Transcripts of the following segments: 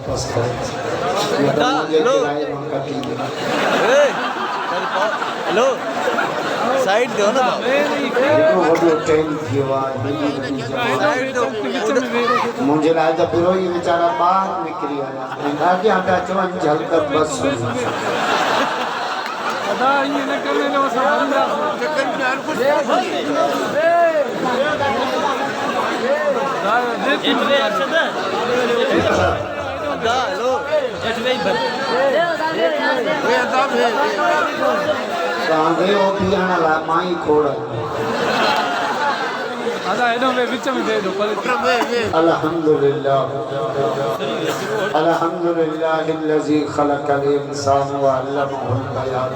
واپس ڪري نه ته منهنجي ڪرائي مان ڪٽيندي. هيڏو وڏو ٽيم ٿيو آهي هيڏي وڏي جماعت منهنجي لاء ته بروهي ويچارا ٻاهر نڪري آيا ۽ اڳيان پيا چون جهل ته بس هئي. توهان ويهو بيهڻ لاء مان ئي کوڙ الحمد لله الحمد لله الذي خلق الانسان وعلمه البيان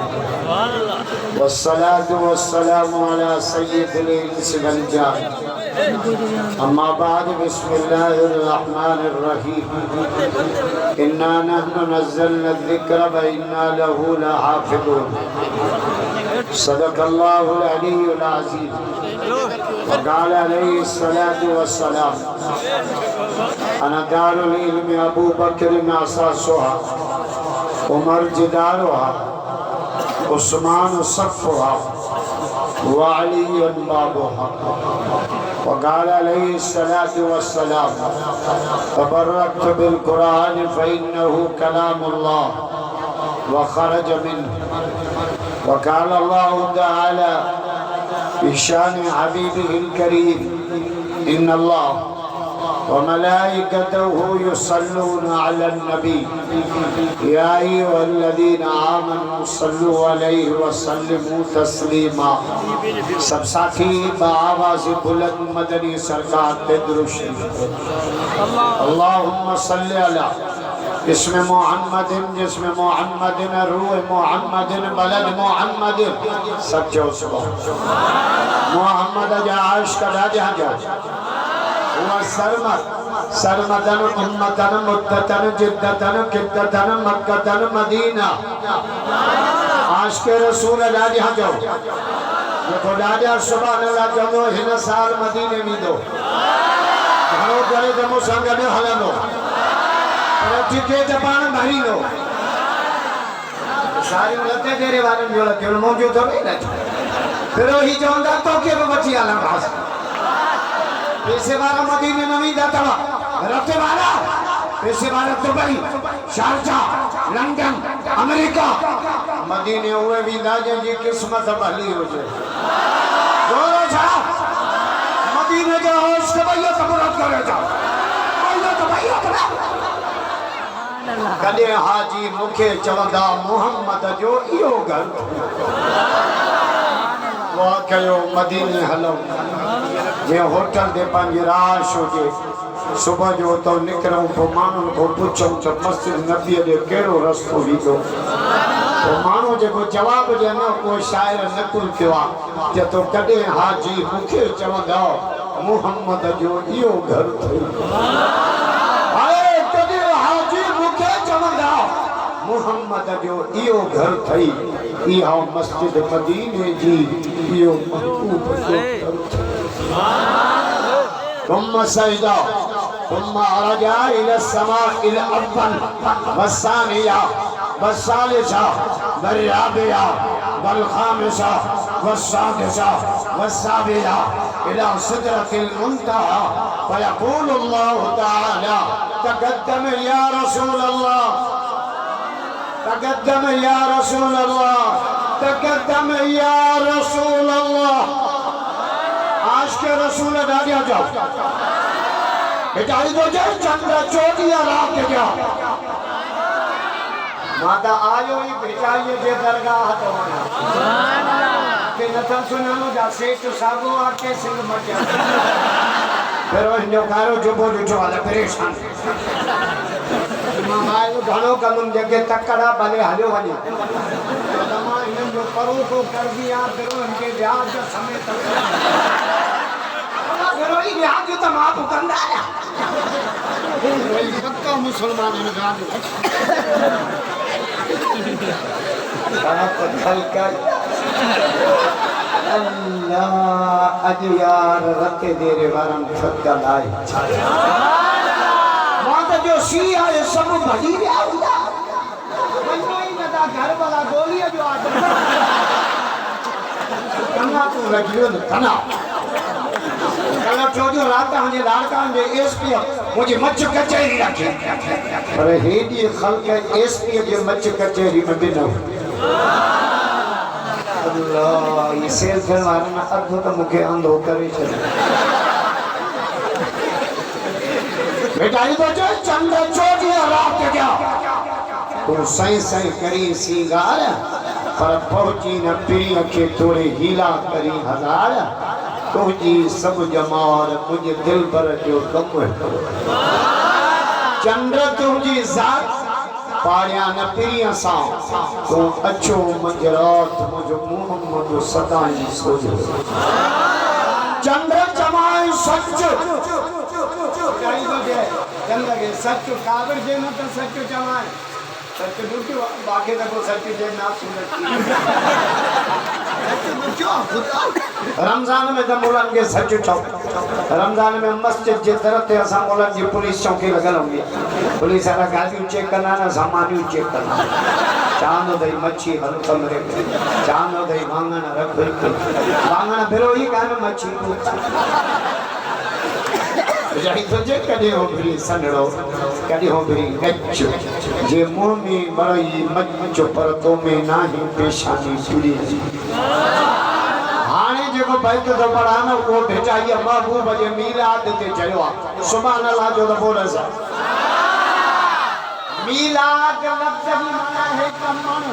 والصلاة والسلام على سيد الانس والجان اما بعد بسم الله الرحمن الرحيم انا نحن نزلنا الذكر وانا له لحافظون صدق الله العلي العظيم وقال عليه الصلاة والسلام انا دار العلم ابو بکر اساسها عمر جدارها عثمان سقفها وعلي بابها وقال عليه الصلاة والسلام تبركت بالقرآن فإنه كلام الله وخرج منه وقال الله تعالى في شان حبيبه الكريم إن الله وملائكته يصلون على النبي يا ايها الذين آمنوا صلوا عليه وسلموا تسليما سڀ ساٿي بآواز بلند مدني سرڪار تي درود شريف پڙهو اللهم صل علي اسم محمد جسم محمد روح محمد بلد محمد سڀ چئو سبحان محمد جا عاشق ڏاڍيان جا هو سرمد سرمدن امتن مدتن جدتن قدتن مڪتن مدينه عاشق رسول ڏاڍيان چئو جيڪو ڏاڍيان سبحان الله چوندو هن سال مديني ويندو گهڻو ڪري ته مون سان گڏ هلندو پر ٽڪيٽ پاڻ ڀريندو. ساريون لتين ڊيري وارن جون لٿيون منهنجون ٿورو ئي لٿيون. پروهي چوندا توکي به وٺي هلنداسين. پئسي وارا مديني نه ويندا اٿو. رتي وارا پئسي وارا دبئي، شارجا، لنڊن، آمريڪا. مديني اهي ويندا جن جي قسمت ڀلي هجي. گورو ڇا مديني جا عاشق ٻئي ته مراد ڪري جا. ٻئي ته ٻئي ته. ڪڏهن حاجي مون کي چوندا محمد جو اهو گهر ٿو. دعا ڪيو مديني هلون. جنهن هوٽل تي پنهنجي رهائش هجي. صبح جو اتئون نڪرون پوء ماڻهن کان پڇون ته مسجد نبيء ڏي ڪهڙو رستو ويندو. پوء ماڻهو جيڪو جواب ڏين اهو شاعر نقل ڪيو آ چئي ٿو ڪڏهن حاجي مون کي چوندا محمد جو اهو گهر ٿئي. هاء ڪڏهن حاجي مون کي چوندا محمد جو اهو گهر ٿئي. اها مسجد مديني جي اهو محبوب جو گهر ٿئي. ثم سجد ثم عرج الي السماء الاول والثانيه والثالثه والرابعه والخامسه والسادسه والسابعه الي سدرة المنتهى فيقول الله تعالي تقدم يا رسول الله تقدم يا رسول الله تقدم يا رسول الله عاشق رسول ڏاڏيا جا هتائي ٿو چئي چنڊ چوڏهينء رات جا مان ته آيو ئي ڀٽائيء جي درگاهه تان آهيان. مون کي نٿا سڃاڻو جا سيٺ ساڳو آ ڪي سنگ مٽيا. پھريون ھن جو ڪارو جبو ڏٺو آ ته پريشان ٿي ويس. مان ڀائي گھڻو ڪندم جيڪي تڪڙ آ ڀلي ھليو وڃي. ڇو ته مان ھنن جو پروڪو قرضي آ پھريون ھن کي وياج سميت پھريون ئي وياج ته معاف ڪندا نه. پھريون ئي پڪا مسلمان ھن وياج وٺ. الله اڄ يار رتي ديري وارن ٿڪل آهي ڇا مان ته جو سيء آهي سڀ ڀڄي ويا هوندا. وڃو ئي نه ٿا گهر ڀلا گوليء جو آرڊر ڪنا تون لڳي ويو نه ڪنا. ڪلهه ٽيون ڏينهن رات تهان جي لاڙڪاڻي جي ايس پيء منهنجي مچ ڪچهري رکي. پر هيڏي خلق ايس پيء جي مچ ڪچهري ۾ به نه هئي. الله هي سيل ٿيڻ وارن اڌ ته مون کي انڌو ڪري ڇڏيو. ڀٽائي ٿو چئي، چنڊ چوڏهينء رات جا، تون سئين سئين ڪرين سينگار، پر پهچين نه پرينء کي توڙي حيلا ڪرين هزار، تنهنجي سڀ ڄمار منهنجي دلبر جو دم هڪڙو. چنڊ تنهنجي ذات، پاڙيان نه پرينء سان، تون اڇو منجهه رات، منهنجو محمد سدائين سوجهرو. چنڊ چوانء سچ. چئي ٿو چئي چنڊ کي سچ ڪاوڙجي نه ته سچ چوانء سچ ڏکيو آ باقي ته ڪو سچ چئي ناسور ٿي ويندو. سچ ڏکيو آ خدا. رمضان ۾ ته ملن کي سچ چئو. رمضان ۾ مسجد جي در تي اسان ملن جي پوليس چونڪي لڳل هوندي آ. پوليس وارا گاڏيون چيڪ ڪندا آهن اسان مانيون چيڪ ڪندا آهيون. چوندو اٿئي مڇي هل ڪمري ۾. چوندو اٿئي واڱڻ رک هتي. واڱڻ بروهي کائن مڇي تون کاء. رهي ٿو جي ڪڏهن اڀري سنهڙو، ڪڏهن اڀري ڳچ، جي منهن ۾ مڙئي مچ، پر تو ۾ ناهي پيشاني پرين جي. هاڻي جيڪو بيت ٿو پڙهان نه اهو ڀٽائيء محبوب جي ميلاد تي چيو آ. سبحان الله جو ته بولس. ميلاد لفظ جي معنيٰ آهي ڄمڻ.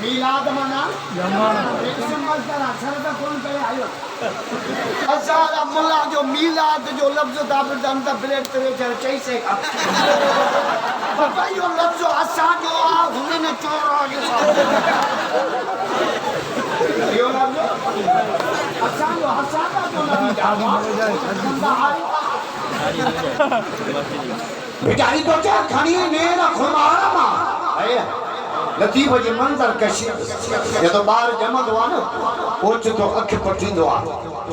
ميلاد معنيٰ ڄمڻ. اسم مصدر آ، سر ته ڪونه ڪري آيو. اسان جا ملا جو ميلاد جو لفظ ٿا ٻڌن ته بلڊ پريشر چئي سي کان بابا اهو لفظ اسان جو آ هنن چورايو آ اهو لفظ اسان جو اسان جا جو نبي ڄائو آ آيو آ. ڀٽائي ٿو چئي کڻي نيڻ خمار مان. هيء لطيف جي منظر ڪشي جڏهن ٻار ڄمندو آ نه اوچتو اک پٽيندو آ.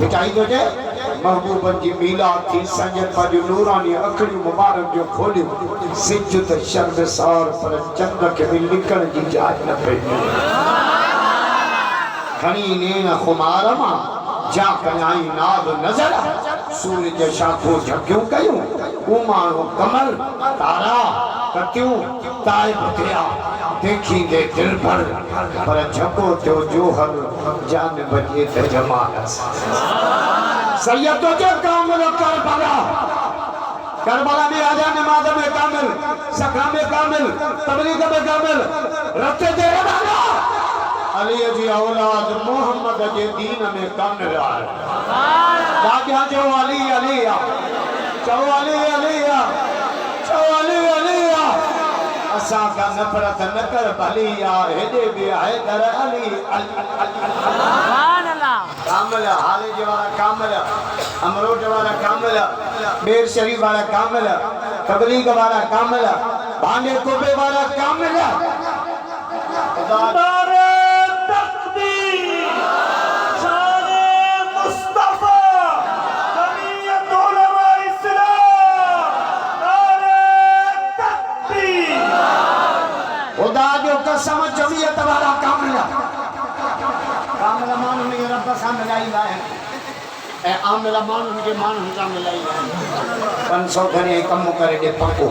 ڀٽائي ٿو چئي محبوبن جي ميلاد ٿي سنجن پنهنجون نوراني اکڙيون مبارڪ جو کوليون سج ته شرمسار پر چنڊ کي به لڪڻ جي جاء نه پئي ملي. کڻي نيڻ خمار مان جا ڪيائين ناب نظر سورج شاخون جهڪيون ڪيون، اوماڻو قمر، تارا، ڪتيون، تائب ٿيا، ديکيندي دلبر، پر جهڪو ٿيو جوهر، جانب جي ته جمال سان. سيد جو ڪامل ڪربلا، ڪربلا ۾ آجا نماز ۾ ڪامل، سخا ۾ ڪامل، تبليغ ۾ ڪامل، رت تي روانا، علي جي اولاد محمد جي دين ۾ ڪامل آهي. ڏاڏيان چئو علي علي آ چئو علي علي آ چئو علي علي آ اسان کان نفرت نه ڪر ڀلي آ هيڏي به حيدر علي علي ڪامل هاليجي وارا ڪامل امروٽ وارا ڪامل ٻير شريف وارا ڪامل تبليغ وارا ڪامل ڀانڊي قبي وارا ڪامل خدا نعري تڪبير شان مصطفيٰ جمعيت علماء اسلام نعري تڪبير. خدا جو قسم جمعيت وارا ڪامل ڪامل ماڻهن کي رب سان ملائيندا آهن ۽ عامل ماڻهن کي ماڻهن سان ملائيندا آهن. 500 کڻي ۽ ڪم ڪري ڏي پڪو.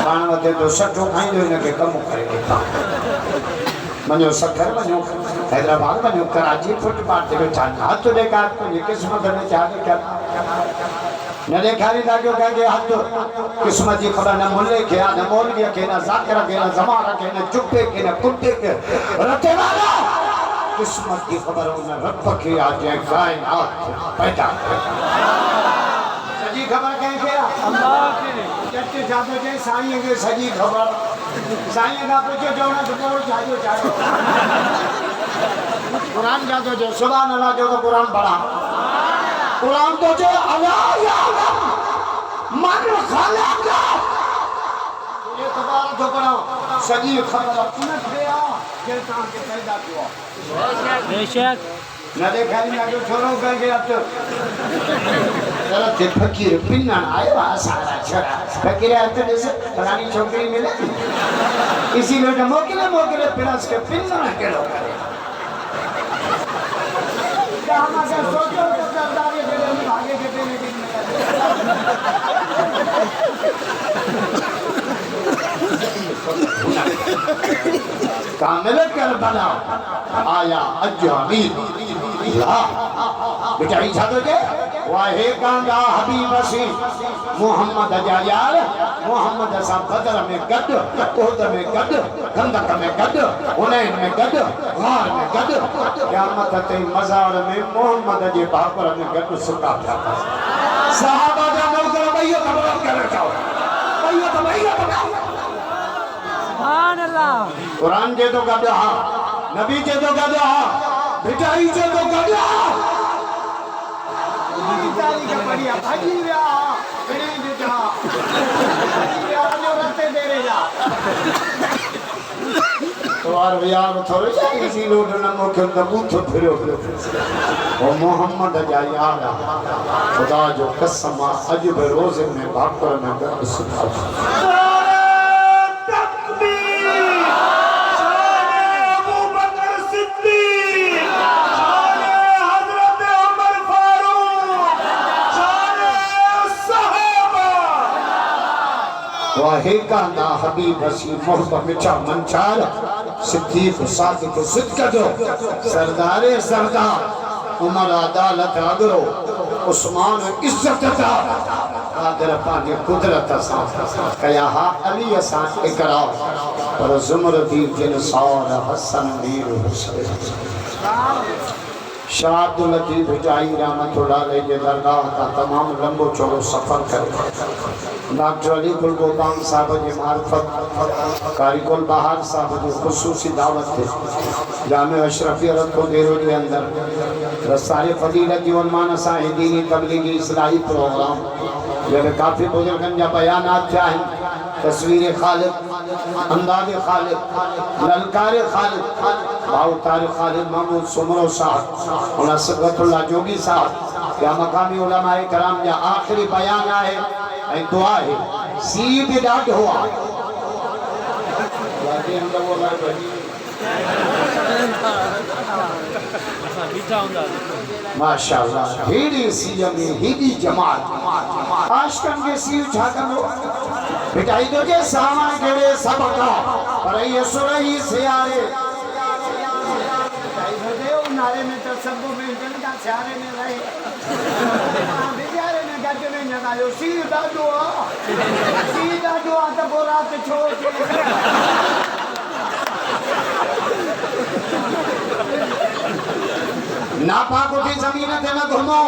پاڻ وڌي ٿو سٺو کائيندو هن کي ڪم ڪري ڏي پڪو. وڃو سکر وڃو حيدرآباد وڃو ڪراچي فٽ پاٿ تي ويٺا آهن هٿ ڏيکار تنهنجي قسمت ۾ ڇا لکيل نه ڏيکاريندا ڪيو ڪنهن کي هٿ قسمت جي خبر نه ملي کي آ نه مولوي کي نه ذاڪر کي نه زمان کي نه چپي کي نه ڪتي کي رتي والا قسمت جي خبر ان رب کي آ جنهن ڪائنات پيدا ڪئي. سڄي خبر ڪنهن کي آ؟ الله کي. چچ ڇا ٿو چئي؟ سائينء کي سڄي خبر. سائينء کان پڇ چوڻس ٻوڙ ڇا جو چاڙهيو آ؟ قرآن ڇا ٿو چئي؟ سبحان الله چئو ته قرآن پڙهان. قرآن ٿو چئي الا يعلم من خلق. تنهنجو اعتبار ٿو پڙهان. سڄي خبر ان کي آ جنهن توهان کي پيدا ڪيو آ. بيشڪ. نه ڏيکاريندا ڪيو ڇورو ڪنهن کي هٿ. در تي فقير پنڻ آيو آ اسان وارا ڇورا فقير هٿ ڏس فلاڻي ڇوڪري ملندي اسي لوٽ موڪلي موڪلي پڻس کي پنڻ ڪهڙو ڪري. توهان اگر سوچيو ته زرداري کي ڏني ڀاڳي کي پني ڏني ملندي. ڪامل ڪربلا آيا اڄ امير لا بچائي ڇا ٿو چئي واهي ڪاندا حبيب سين محمد جا يار محمد سان بدر ۾ گڏ احد ۾ گڏ خندق ۾ گڏ حنين ۾ گڏ غار ۾ گڏ قيامت تائين مزار ۾ محمد جي ڀاڪر ۾ گڏ ستا پيا اٿس صحابه جا نوڪر ٻئي هٿ بلند ڪري چئو ٻئي هٿ ٻئي هٿ سبحان الله. قرآن چئي ٿو گڏ ها، نبي چئي ٿو گڏ ها، ڀٽائي چئي ٿو گڏ ها. پوري تاريخ پڙهي آ ڀڄي ويا ها ٻنهي ڏٺا ڀڄي ويا وڃو رتي ديري جا. توار ويار ٿورو ئي اسين لوڊ نه موکيم ته ٻوٿ ڦريو پيو او محمد جا يار خدا جو قسم آ اڄ به روزي ۾ ڀاڪر ۾ گڏ ستا ٿا. نعرہ تڪبير شان ابوبڪر صديق شان حضرت عمر فاروق شان صحابه. واهي ڪاندا حبيب سين محب مٺا منڇار صديق صادق صدق جو سردار سردار عمر عدالت اڳرو عثمان عزت جا قادر پنهنجي قدرت سان ڪيا ها علي سان اقرار پر زمردي جنسار حسن مير حسين شاهه عبداللطيف ڀٽائي رحمة الله عليه جي درگاهه تان تمام لنبو چوڙو سفر ڪري ڊاڪٽر علي گل گوپانگ صاحب جي معرفت قاري گل بهار صاحب جي خصوصي دعوت تي جامع اشرفيه رتو ديرو جي اندر رسالي فضيلت جي عنوان سان هي ديني تبليغي اصلاحي پروگرام جنهن ۾ ڪافي بزرگن جا بيانات ٿيا آهن تصوير خالق، انداز خالق، للڪار خالق، ڀائو طارق خالد محمود سومرو صاحب، مولانا صبغت الله جوڳي صاحب ٻيا مقامي علماء ڪرام جا آخري بيان آهي ۽ دعا آهي. سيء به ڏاڍو آ. ماشاءالله ههڙي سيء ۾ هيڏي جماعت عاشقن کي سيء ڇا ڪندو ڀٽائي ٿو چئي ساوڻ ڪهڙي سڀ ڪا پر هيء سرهي سياري. ڀٽائي ٿو چئي اونهاري ۾ ته سڀ وينجهن ٿا سياري ۾ رهي توهان به سياري ۾ گهٽ وينجهندا آهيو سيء ڏاڍو آ سيء ڏاڍو آ ته پوء رات ڇو اچي. ناپاڪ اٿي زمين تي نه گهمو،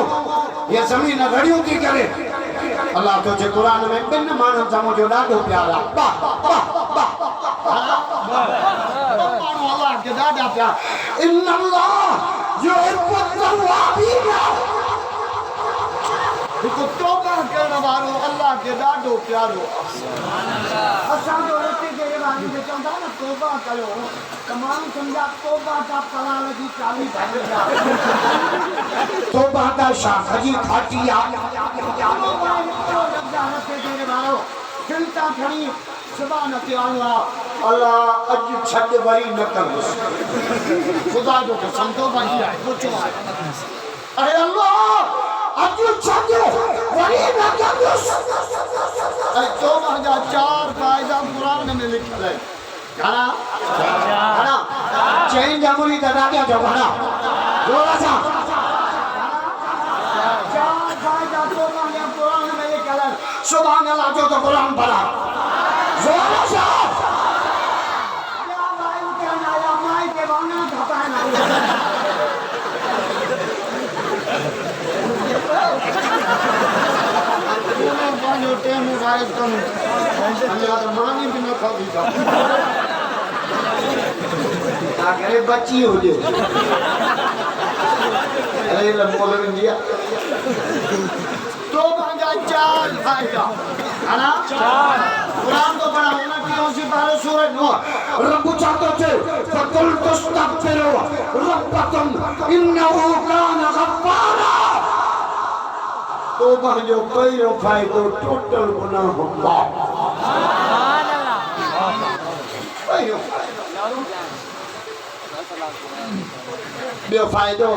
هيء زمين رڙيون ٿي ڪري. الله ٿو چئي قرآن ۾ ٻن ماڻهن سان منهنجو ڏاڍو پيار آهي، ٻه، ٻه، ٻه، ٻه ماڻهو الله کي ڏاڍا پيار. ان الله يحب التوابين. هڪ توبه ڪرڻ وارو الله کي ڏاڍو پيارو آهي. اسان جو رتي جي واري کي چوندا نه توبه ڪيو ته ماڻهو سمجها توبه ڪا پلال جي چالي ڀري آ. توبه ڪا شاخ جي کاٽي آ. توبه هڪڙو لفظ آ رتي جي وارو دل تان کڻي زبان تي آڻو آ. الله اڄ ڇڏ وري نه ڪندس. خدا جو قسم توبه هي آهي پڇو آهي. اڙي الله! اڄ ڇڏ، وري نه ڪندس. ۽ توبه جا چار فائدا قرآن ۾ لکيل آهن. گهڻا؟ گهڻا؟ چئن جا مريد ڏاڏا چئو گهڻا؟ زور سان. گهڻا؟ چار فائدا توبه جا قرآن ۾ لکيل آهن. سبحان الله چئو ته قرآن پڙهان. زور سان. ٻيا مائي اترڻ آيا، مائي کي واڱڻ کپائڻ آيا. پنهنجو ٽيم غائب ڪن اڃا ته ماني به نه کاڌي اٿم. ڇا ڪري بچي هجي. ريل مولوين جي آ. توبه جا چار فائدا. گهڻا؟ چار. قرآن ٿو پڙهان اڻٽيهون سيپارو سورة نوح. رب ڇا ٿو چئي، فقلت استغفروا ربڪم انه ڪان غفارا. توبه جو پهريون فائدو ٽوٽل گناهه معاف. پهريون فائدو. ٻيو فائدو،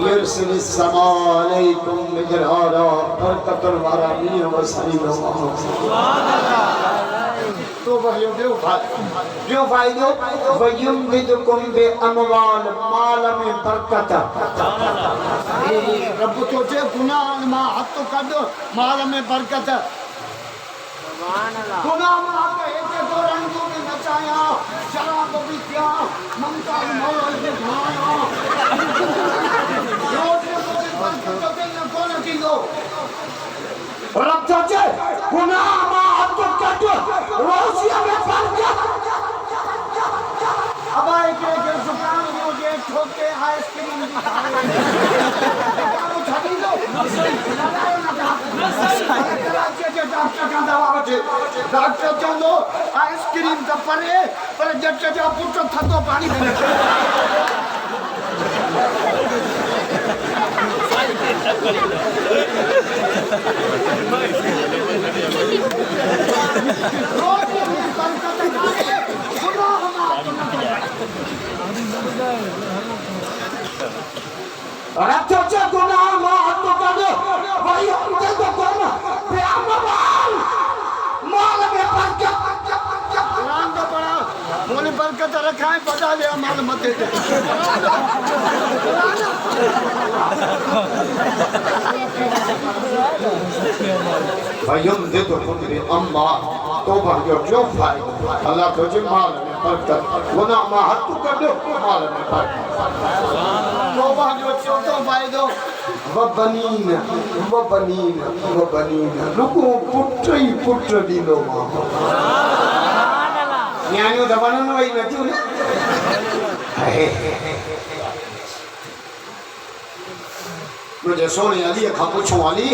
يرسل السماء عليڪم مدرارا برڪتن وارا مينهن وسائيندو آهي. توبه جو ٻيو فائدو. ٽيون فائدو، ويمددڪم باموال مال ۾ برڪت. رب ٿو چئي گناهن مان هٿ ڪڍ مال ۾ برڪت. گناهه مان هٿ هيٺ ٿو رنگون به نچايان، شراب به پيان، ممتاز مولوي به گهايان. روزي ۾ به برڪت ٿي نه ڪونه ٿيندو. رب ٿو چئي، گناهه مان هٿ ڪڍ، روزيء ۾ برڪت. ابا هڪڙي کي زڪام به هجي، ٺوڪي آئس ڪريم به کائي. ٽڪاڻو ڇڏيندو؟ لڳايو نه ڊاڪٽر. پر ڪراچيء جي ڊاڪٽر کان دوا وٺي. ڊاڪٽر چوندو، آئس ڪريم ته پري، پر ڄٽ جا پٽ ٿڌو پاڻي به نه پيئن. روزيء ۾ برڪت ناهي، گناهه معاف نه ٿو ڪري. رت جي گناهه مان هٿ ڪڍ، وري انتي تو ڪونه پيا موال، مال ۾ برڪت. قرآن ٿو پڙهان، مولي برڪت رکائين بدالي اعمال مٿي تي. قرآن ويمددڪم باموال، توبه جو ٽيون فائدو، الله ٿو چئي مال ۾ برڪت، گناهه مان هٿ ڪڍ، مال ۾ برڪت. توبه جو چوٿون فائدو، وبنين، وبنين، وبنين، رڳو پٽ ئي پٽ ڏيندومانء. نياڻيون ته وڻن ئي نٿيون نه. منهنجي سهڻي عليء کان پڇو، علي!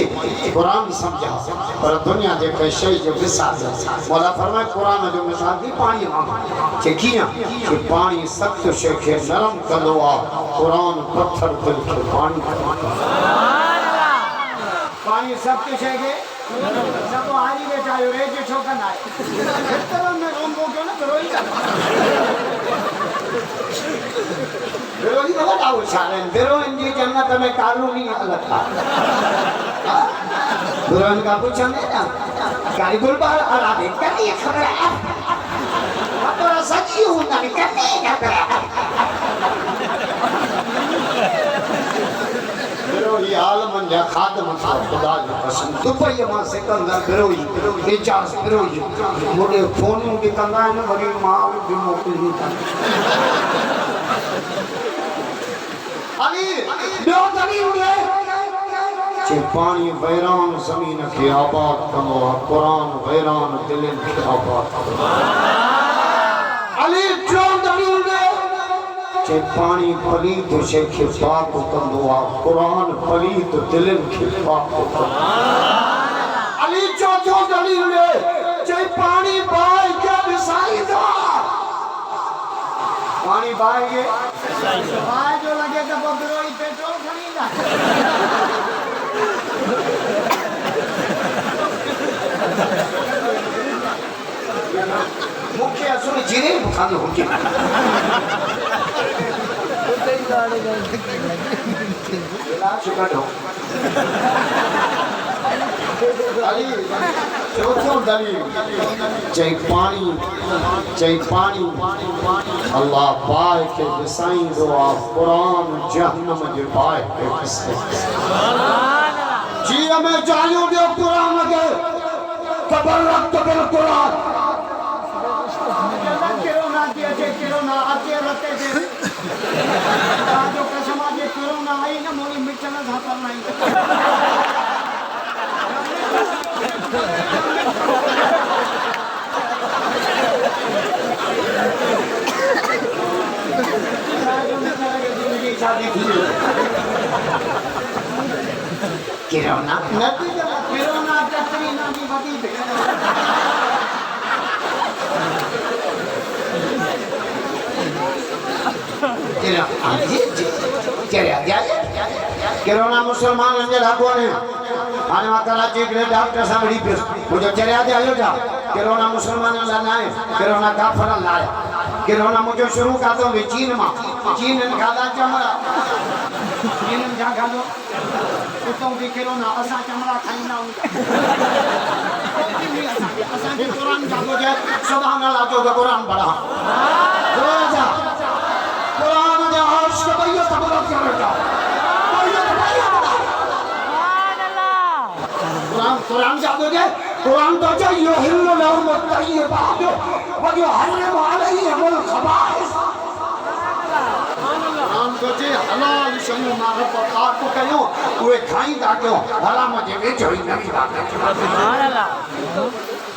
قرآن سمجهاء، پر دنيا جي ڪنهن شيء جو مثال ڏي. مولا فرمايو، قرآن جو مثال به پاڻيء وانگر. چي، ڪيئن؟ چي، پاڻي سخت شيء کي نرم ڪندو آ، قرآن پٿر دل کي پاڻي ڪندو آ. پاڻي سخت شيء کي سڀ هاري ويٺا آهيو، ريج ڇو ڪندا آهيو؟ کيترن ۾ رونبو ڪيو نه ته روئي ڪندا. بروهي ته وڏا هوشيار آهن. بروهين جي جنت ۾ ڪالوني الڳ آهي. بروهين کان پڇندين نه ڪاري گلبهار اراضي ڪڏهن خبر آهي. خبر سڄي هوندن ڪڏهن خبر آهي. بروهي عالمن جا خادم ٿيا خدا جو قسم دبئي مان سڪندر بروهي اعجاز بروهي مون ڏي فونون به ڪندا آهن وري مال به موڪليندا آهن. علي ٻيو دليل ڏي. چي پاڻي ويران زمين کي آباد ڪندو آ، قرآن ويران دلين کي آباد ڪندو آ. علي ٽيون دليل ڏي. چي پاڻي پليت شيء کي پاڪ ڪندو آ، قرآن پليت دلين کي پاڪ ڪندو آ. علي چوٿون دليل ڏي. چي پاڻي باهه کي وسائيندو آ. پاڻي باهه کي باهه جو لڳي ته پوء بروهي پيٽرول کڻي ايندا. مون کي اصل جريب کن هجي. لاش ڪڍو. علي چوٿون دليل چئي پاڻي چئي پاڻي الله باهه کي وسائيندو آ قرآن جهنم جي باهه کي وسائيندو جيء ۾ جايون ڏيو قرآن کي تبرڪت بالقرآن. چوندا ڪرونا ٿي اچي ڪرونا اچي رتي تي خدا جو قسم آ جي ڪرونا آئي نه مولي مٺن سان پرڻائيندس. ڪرونا ڪترينا جي وڏي ڀيڻ. ڪرونا مسلمانن جي لاء ڪونهي. هاڻي مان ڪراچي هڪڙي ڊاڪٽر سان وڙهي پيس. مون چيو چريا ٿيا آهيو ڇا؟ ڪرونا مسلمانن لاء ناهي، ڪرونا ڪافرن لاء آهي. ڪرونا مون چيو شروع ڪاتو هوندي چين مان. چينين کاڌا چمڙا. چينين ڇا کاڌو؟ اتئون به ڪرونا اسان چمڙا کائيندا آهيون ڇا؟ ڪوڪي هئي اسان کي. اسان کي قرآن ڇا ٿو چئي؟ سبحان الله چئو ته قرآن پڙهان. قرآن جا قرآن جا عاشق ٻئي هٿ بلند ڪري چئو. ٻئي هٿ ٻئي هٿ قرآن قرآن ڇا ٿو چئي؟ قرآن ٿو چئي يحل لهم الطيبات ويحرم عليهم الخبائث. قرآن ٿو چئي حلال شيون مان رب پاڪ ڪيون اهي کائيندا ڪيو حرام جي ويجهو ئي نه ويندا ڪيو.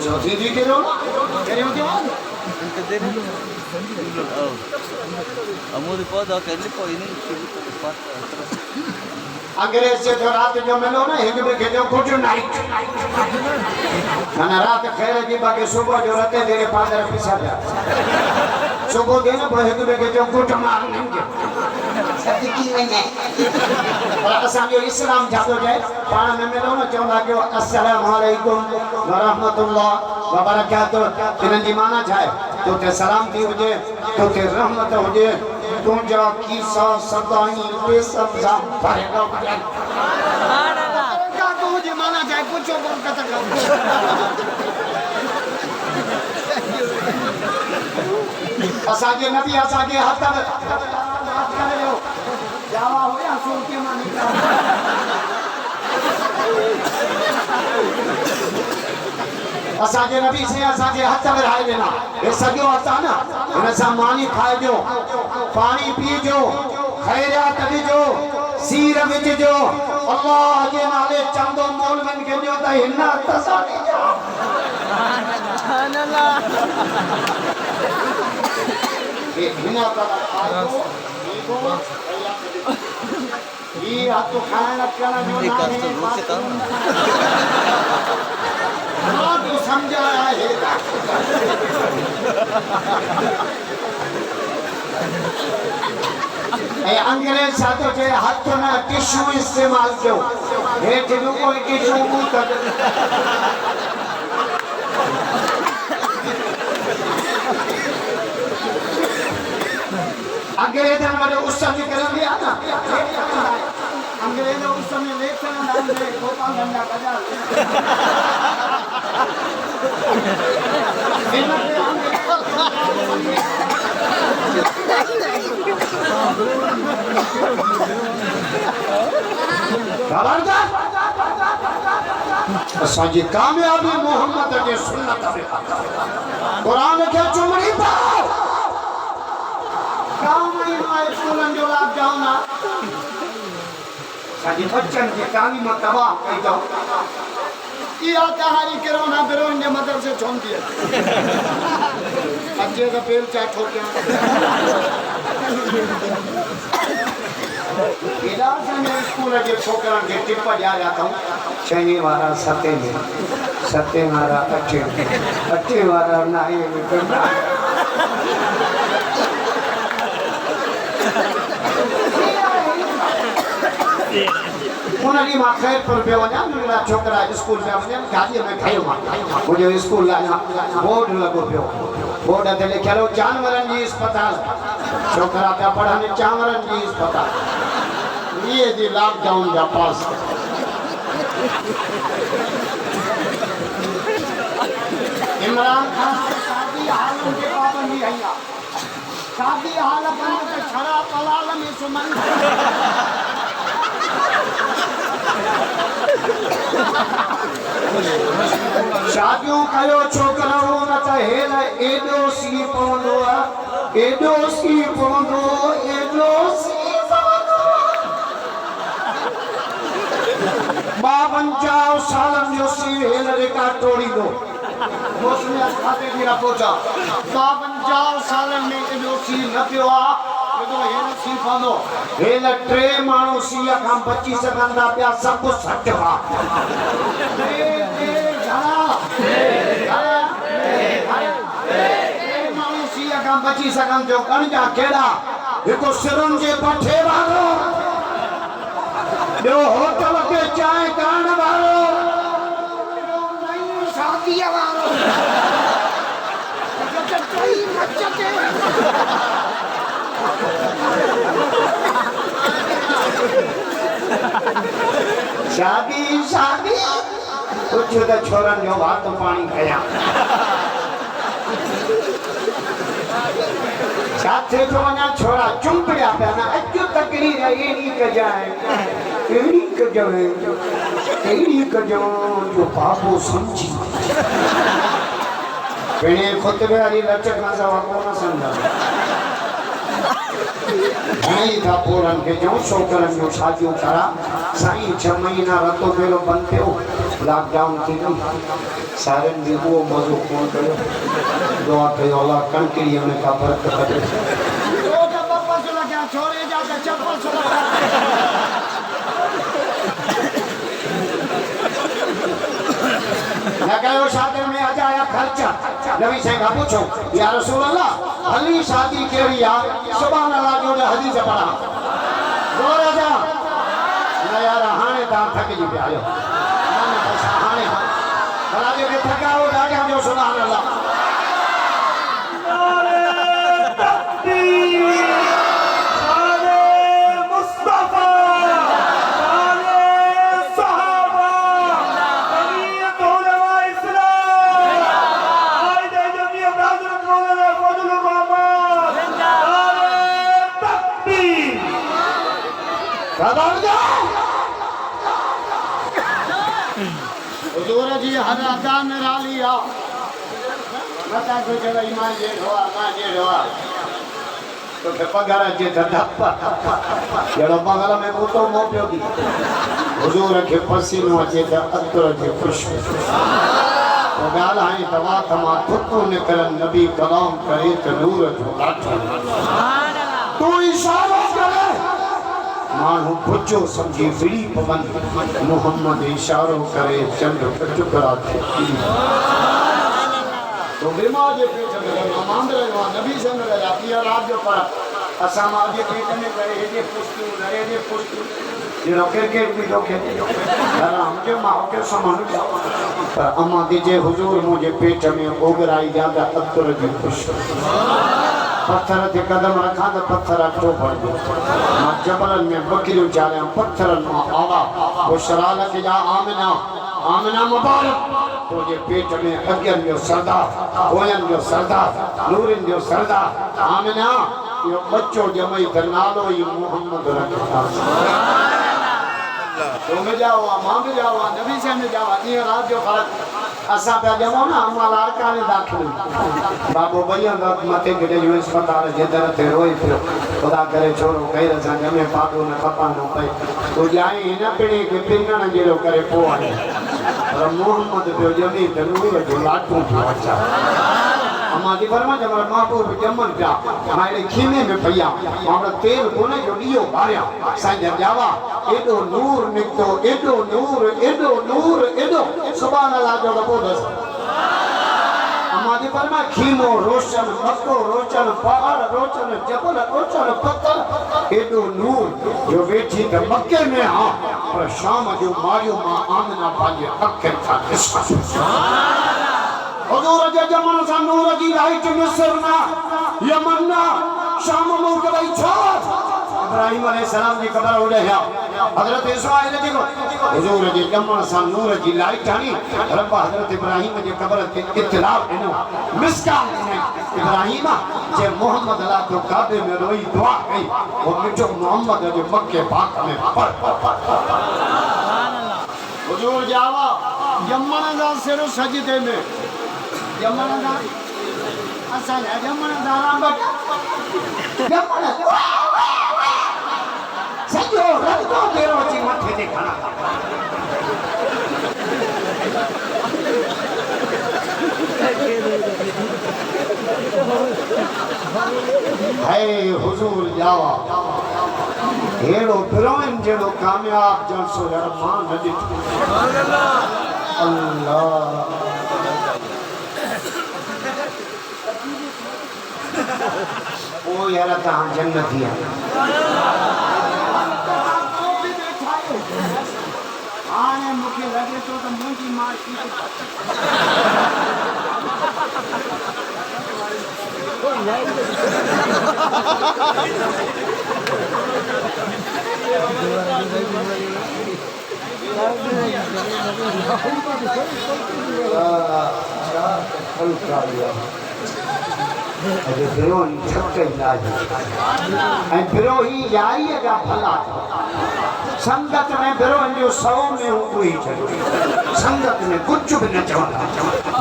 ڇو ٿيندي ڪريو نه ڪريو ٿيو آهي. انگريز چئي ٿو رات جو ملو نه هڪ ٻئي کي چئو گڊ نائيٽ معنيٰ رات خير جي باقي صبح جو رتي ديري پادر پسيا پيا صبح ٿئي نه پوء هڪ ٻئي کي چئو گڊ مارننگ صدقي وڃي پر اسان جو اسلام ڇا ٿو چئي پاڻ ۾ ملو نه چوندا ڪيو السلام عليڪم ورحمة الله وبرڪاته انهن جي معنيٰ ڇا آهي تو تي سلامتي هجي تو تي رحمت هجي تنهنجا کيسا سدائين پيسن سان ڀريل هجن. برڪات هجي معنيٰ ڇا آهي پڇو برڪت کان. اسان جي نبي اسان کي هٿ ۾. هٿ ڪري ويو ڄاوا هيا سوکي مان نڪتا. اسان جي نبي سائين اسان کي هٿ ورهائي ڏنا. هي سڄو هٿ آ نه، هن سان ماني کائجو، پاڻي پيئجو، خيرات ڏجو، سير وجهجو، الله جي نالي چندو مولوين کي ڏيو ته هن هٿ سان ڏجو. هي هن هٿ سان کائبو، پيئبو، خيرات ڏبي. هي هٿ کائڻ پيئڻ جو ناهي، باٿ روم مان تو سمجهايا آهي ته. ۽ انگريز ڇا ٿو چئي هٿ نه ٽشو استعمال ڪيو هيٺ به اهو ئي ٽشو ٻوٿ به. انگريزن وٽ اس نڪرندي آ نه. انگريز اس ۾ ويٺ هڻندا آهن جي گوپانگن جا گڏا. ان کي انگريز خبردار اسان جي ڪاميابي محمد جي سنت ۾ آ. قرآن کي چمڙي پاء. ڪا مهينو آهي اسڪولن جو لاڪ ڊائون آ. اسان جي ٻچن جي تعليم تباهه ڪئي اٿئون. اها تهاري ڪرونا بروهين جي مدرسي ڇونه ٿي اچي. اچي ته بيلچا ٺوڪيان. ايڏا اسان جي اسڪول جي ڇوڪرن کي ٽپ ڏياريا اٿئون. ڇهين وارا ستين ۾، ستين وارا اٺين ۾، اٺين وارا نائين ۾. ان ڏينهن مان خيرپور پيو وڃان، ننڍڙا ڇوڪرا اسڪول پيا وڃن، گاڏيء ۾ کنيو مان. منهنجو اسڪول اڃا بورڊ لڳو پيو هو. بورڊ تي لکيل هو چانورن جي اسپتال. ڇوڪرا پيا پڙهن چانورن جي اسپتال. اهي جي لاڪ ڊائون جا پاس ڪيا. عمران خان شادي هالن تي پابندي هنئي آ. شادي هال بند ته ڇڙا پلال ۾ سمهن. شاديون ڪيو ڇوڪرؤ نه ته هيل ايڏو سيء پوندو آ ايڏو سيء پوندو ايڏو سيء پوندو آ. ٻاونجاهه سالن جو سيء هيل رڪارڊ ٽوڙيندو. موسميات کاتي جي رپورٽ آ ٻاونجاهه سالن ۾ ايڏو سيء نه پيو آ جيڏو هيل سيء پوندو. هيل ٽي ماڻهو سيء کان بچي سگهن ٿا ٻيا سڀ سٽ هئا. ٽي ٽي گهڻا؟ گهڻا؟ گهڻا؟ ٽي ماڻهو سيء کان بچي سگهن ٿيو ڳڻجا ڪهڙا؟ هڪ سرن جي بٺي وارو، ٻيو هوٽل تي چانهه ڪرڻ وارو. شاديء وارو. جو ته ٽئي مچ تي. شادي شادي ڪجهه ته ڇورن جو وات پاڻي ڪيان. ڇا ٿئي ٿو اڃا ڇورا چنبڙيا پيا نه اڄ تقرير اهڙي ڪجانء اهڙي ڪجانء اهڙي ڪجانء جو بابو سمجهي پڻي خطبي واري لچ کان سوا ڪونه سمجهان. گهڻئي ٿا پوڙهن کي چئون ڇوڪرن جون شاديون ڪرا سائين ڇهه مهينا رتو ٻيڙو بند ٿيو لاڪ ڊائون ٿي وئي سارين به اهو مزو ڪونه ڪيو دعا ڪيو الله ڪڻڪڙيء ۾ ڪا برڪت ڏي. تو ته ٻه پس لکيا ڇوري جا ته ڇهه پس لکيا. نه ڪيو شادين ۾ اجايا خرچ. نبي سائين کان پڇيو، يا رسول الله! ڀلي شادي ڪهڙي آ؟ سبحان الله جو ڏه حديث پڙهان. زور سان. نه يار هاڻي توهان ٿڪجي پيا آهيو. نه نه بس هاڻي ڀلا جيڪي ٿڪا هو ڏاڍيان جو سبحان الله. نعري تڪبير شان مصطفيٰ شان صحابه جمعيت علماء اسلام قائد جمعيت حضرت مولانا فضل الرحمان نعري تڪبير. حضور جي هر ادا نرالي آ. متان ڪو چوي مان جهڙو آ مان جهڙو آ. توکي پگهر اچي ته ڌپ جهڙو بغل ۾ ڪتو منهن پيو ڏي. حضور کي پسينو اچي ته عطر جي خوشبو. تو ڳالهائين ته وات مان ٿڪون نڪرن نبي ڪلام ڪري ته نور جون لاٽون. تون اشارو ڪري ماڻهو بچو سمجهي وڙهي پون. محمد اشارو ڪري چنڊ ٻه ٽڪرا ٿي ڪري. تو به ماء جي پيٽ ۾ رهيو آن، مان به رهيو آن، نبي سائين به رهيا، اها رات جو فرق اسان ماء جي پيٽ ۾ ڪري هيڏي خوش ٿيون نه هيڏي خوش ٿيون، جهڙو ڪرڪيٽ به ٿو کيڏي، حرام جو ماء کي سمهڻ ڏيو، پر امان the جي حضور منهنجي پيٽ ۾ اوڳرائي ڏيان ته عطر جي خوشبو پٿر تي قدم رکان ته پٿر اٺو بڻجي، مان جبلن ۾ ٻڪريون چاريان پٿرن مان آواز بشريٰ لک يا آمنه! آمنه مبارڪ! تنهنجي پيٽ ۾ اڳين جو سردار، پوين جو سردار، نورين جو سردار، آمنه! اهو ٻچو ڄمئي ته نالو ئي محمد رکجانس. تون به ڄائو آن، مان به ڄائو آن، نبي سائين به ڄائو آ، ڏينهن رات جو فرق. اسان پيا ڄمون نه، امان لاڙڪاڻي داخل هئي. بابو ٻئي هنڌ مٿي کي ڏيئي اسپتال جي در تي روئي پيو. خدا ڪري ڇورو غير سان ڄمي پاڏو نه کپائڻو پئي. تون ڄائين هن پڻهين کي پنڻ جهڙو ڪري پوء آئين. پر محمد پيو ڄمي ته نور جون لاٽون پيو اچن. امان جي فرمائش ته مڙا محبوب ڄمن پيا. مان اهڙي خيمي ۾ پئي آن. مان وٽ تيل ڪونهي جو ڏيئو ٻاريان. سائين جا ڄاوا ايڏو نور نڪتو ايڏو نور ايڏو نور ايڏو سبحان الله جو ته ٻڌس. امان جي فرمائش خيمو روشن مڪو روشن پهاڙ روشن جبل روشن پٿر ايڏو نور جو ويٺي ته مڪي ۾ هان پر شام جو ماريو مان آمنه پنهنجي اکين سان ڏسان. حضور جي ڄمڻ سان نور جي لائٽ مصر نه يمن نه شام ملڪ وئي ڇو؟ ابراهيم عليه السلام جي قبر اوڏي هيا حضرت اسماعيل جي قبر حضور جي ڄمڻ سان نور جي لائٽ هڻي رب حضرت ابراهيم جي قبر تي اطلاع ڏنو مسڪال ڏنائين ابراهيم جنهن محمد لاء تو ڪعبي ۾ روئي دعا ڪئي اهو مٺو محمد اڄ مڪي پاڪ ۾ پر پر پر حضور ڄاوا ڄمڻ سان سر سجدي ۾ ڄمڻ سان اسان جا ڄمڻ سان رانبٽ ڄمڻ سڄو رتو ڊيرو اچي مٿي تي کڻا ٿا. هي حضور ڄاوا ههڙو پروين جهڙو ڪامياب جلسو يار مان نه ڏٺو. الله. پوء يار توهان جنتي آهيو. هاڻي مون کي لڳي ٿو ته منهنجي معاشي به گهٽ. اڄ بروهي ٿڪ ئي ناهي ۽ بروهي ياريء جا ڀلا اٿو. سنگت ۾ بروهين جو سئو مينهون ڪوهي ڇڏيو. سنگت ۾ ڪجهه به نه چوندا.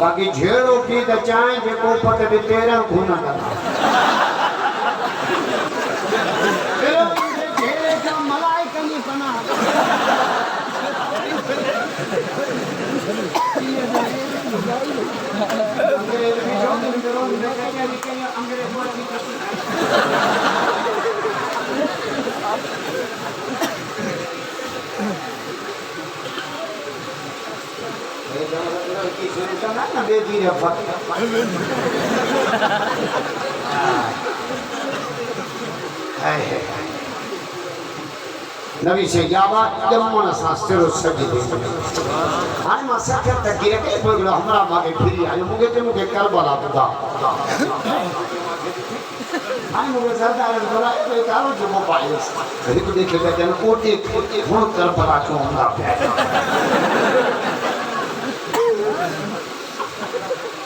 باقي جهيڙو ٿئي ته چانهه جي ڪوپ تي به تيرنهن خون ڪندا. بروهين کي جهيڙي کان ملائڪن ئي پناهه ڏني. انگريز به ڇو ته بروهين کي ڪچهري ڪئي انگريز به اچي ٽپي کائي. نبي سائين ڄاوا ڄمڻ سان سر سجدي ۾. هاڻي مان سکر تقرير ڪئي پوء هڪڙو همراهه مان کي ڦري آيو مون کي چيو مون کي ڪربلا ٻڌاء. هاڻي مون کي سردارن گهرايو ته ڪارو جبو پايس. هڪ ٻئي کي پيا چون ڪوٽي هڻ ڪربلا ڇو هوندا پيا.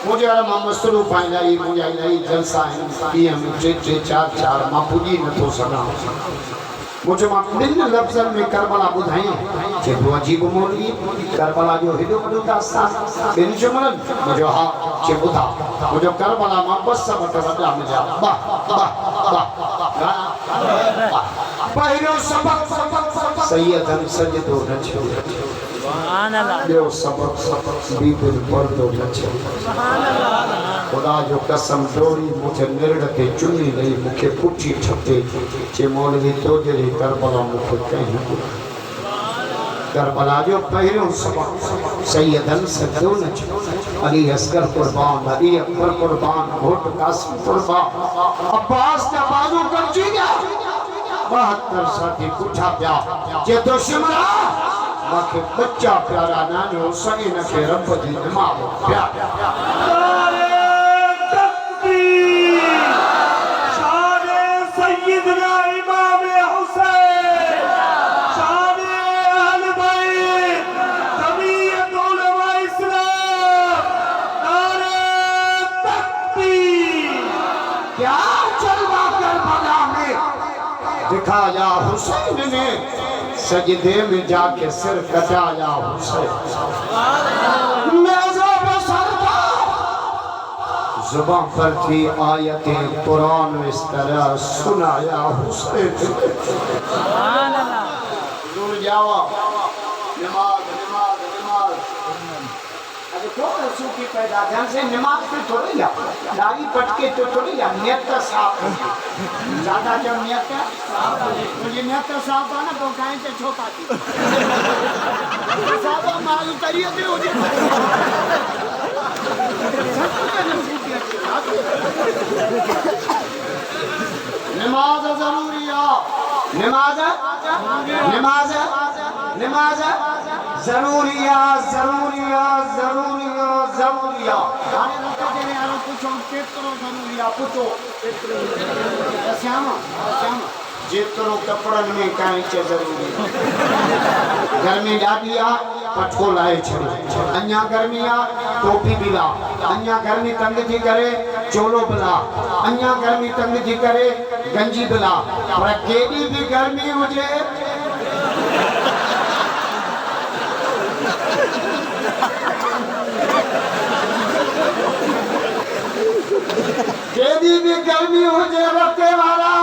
مون چيو يار مان مصروف آهيان الاهي منهنجا الاهي جلسا آهن ڏينهن ۾ ٽي ٽي چار چار مان پڄي نٿو سگهان. مون چيو مان ٻن لفظن ۾ ڪربلا ٻڌايان؟ چئي پيو عجيب مولوي، ڪربلا جو هيڏو وڏو داستان ٻن جملن؟ مون چيو ها، چئي ٻڌاء. مون چيو ڪربلا مان ٻه سبق وڏا مليا، ٻه، ٻه، ٻه، گهڻا؟ ٻه. پهريون سبق، سيدن سجدو نه ٿيو. ٻيو سبق، بيبين پردو نه ٿيو. خدا جو قسم ڊوڙي مون کي نرڙ تي چمي ڏئي مون کي پٺي ٺپي چي مولوي تو جهڙي ڪربلا مون کي ڪنهن نه ٻڌائي. ڪربلا جو پهريون سبق سيدن سجدو نه ٿيو. علي اصغر قربان، علي اڪبر قربان، گهوٽ قاسم قربان، عباس جا بازو ڪٽجي ويا، 72 ساٿي پٺا پيا، چي ٿو شمرا مان کي ٻچا پيارا ناهن حسين کي رب جي نماز پياري. نعري تڪبير شان سيدنا امام حسين شان اهل بيت جمعيت علماء اسلام نعري تڪبير. ڪيا جلوه ڪربلا ۾ دکايا حسين ني. سجدي ۾ جاڪي سر ڪٽايا حسين نيزو بسر ٿا زبان پر ٿي آيت قرآن اس طرح سنايا حسين. حضور ڄاوا نماز نماز نماز. اڄ کوڙ صوفي پيدا ٿيا آهن سائين نماز تي ٿوري آ ڏاڙهي پٽڪي تي ٿوري آ نيت صاف هجي دادا چيو نيت صاف هجي منهنجي نيت صاف آ نه پوء گانء تي ڇو پاتي صاف آ مال تريء تي هجي سچ ۾ نه صوفي اچي دادو. نماز ضروري آ نماز نماز نماز ضروري آ ضروري آ ضروري آ ضروري آ. هاڻي رت جهڙي وارو پڇو ڪيترو ضروري آ پڇو رسيام رسيام. جيترو ڪپڙن ۾ ڪائنچ ضروري آ. گرمي ڏاڍي آ پٽڪو لاهي ڇڏ اڃا گرمي آ ٽوپي به لاھ اڃا گرمي تنگ ٿي ڪري چولو به لاھ اڃا گرمي تنگ ٿي ڪري گنجي به لاھ پر ڪيڏي به گرمي هجي ڪيڏي به گرمي هجي رتي وارا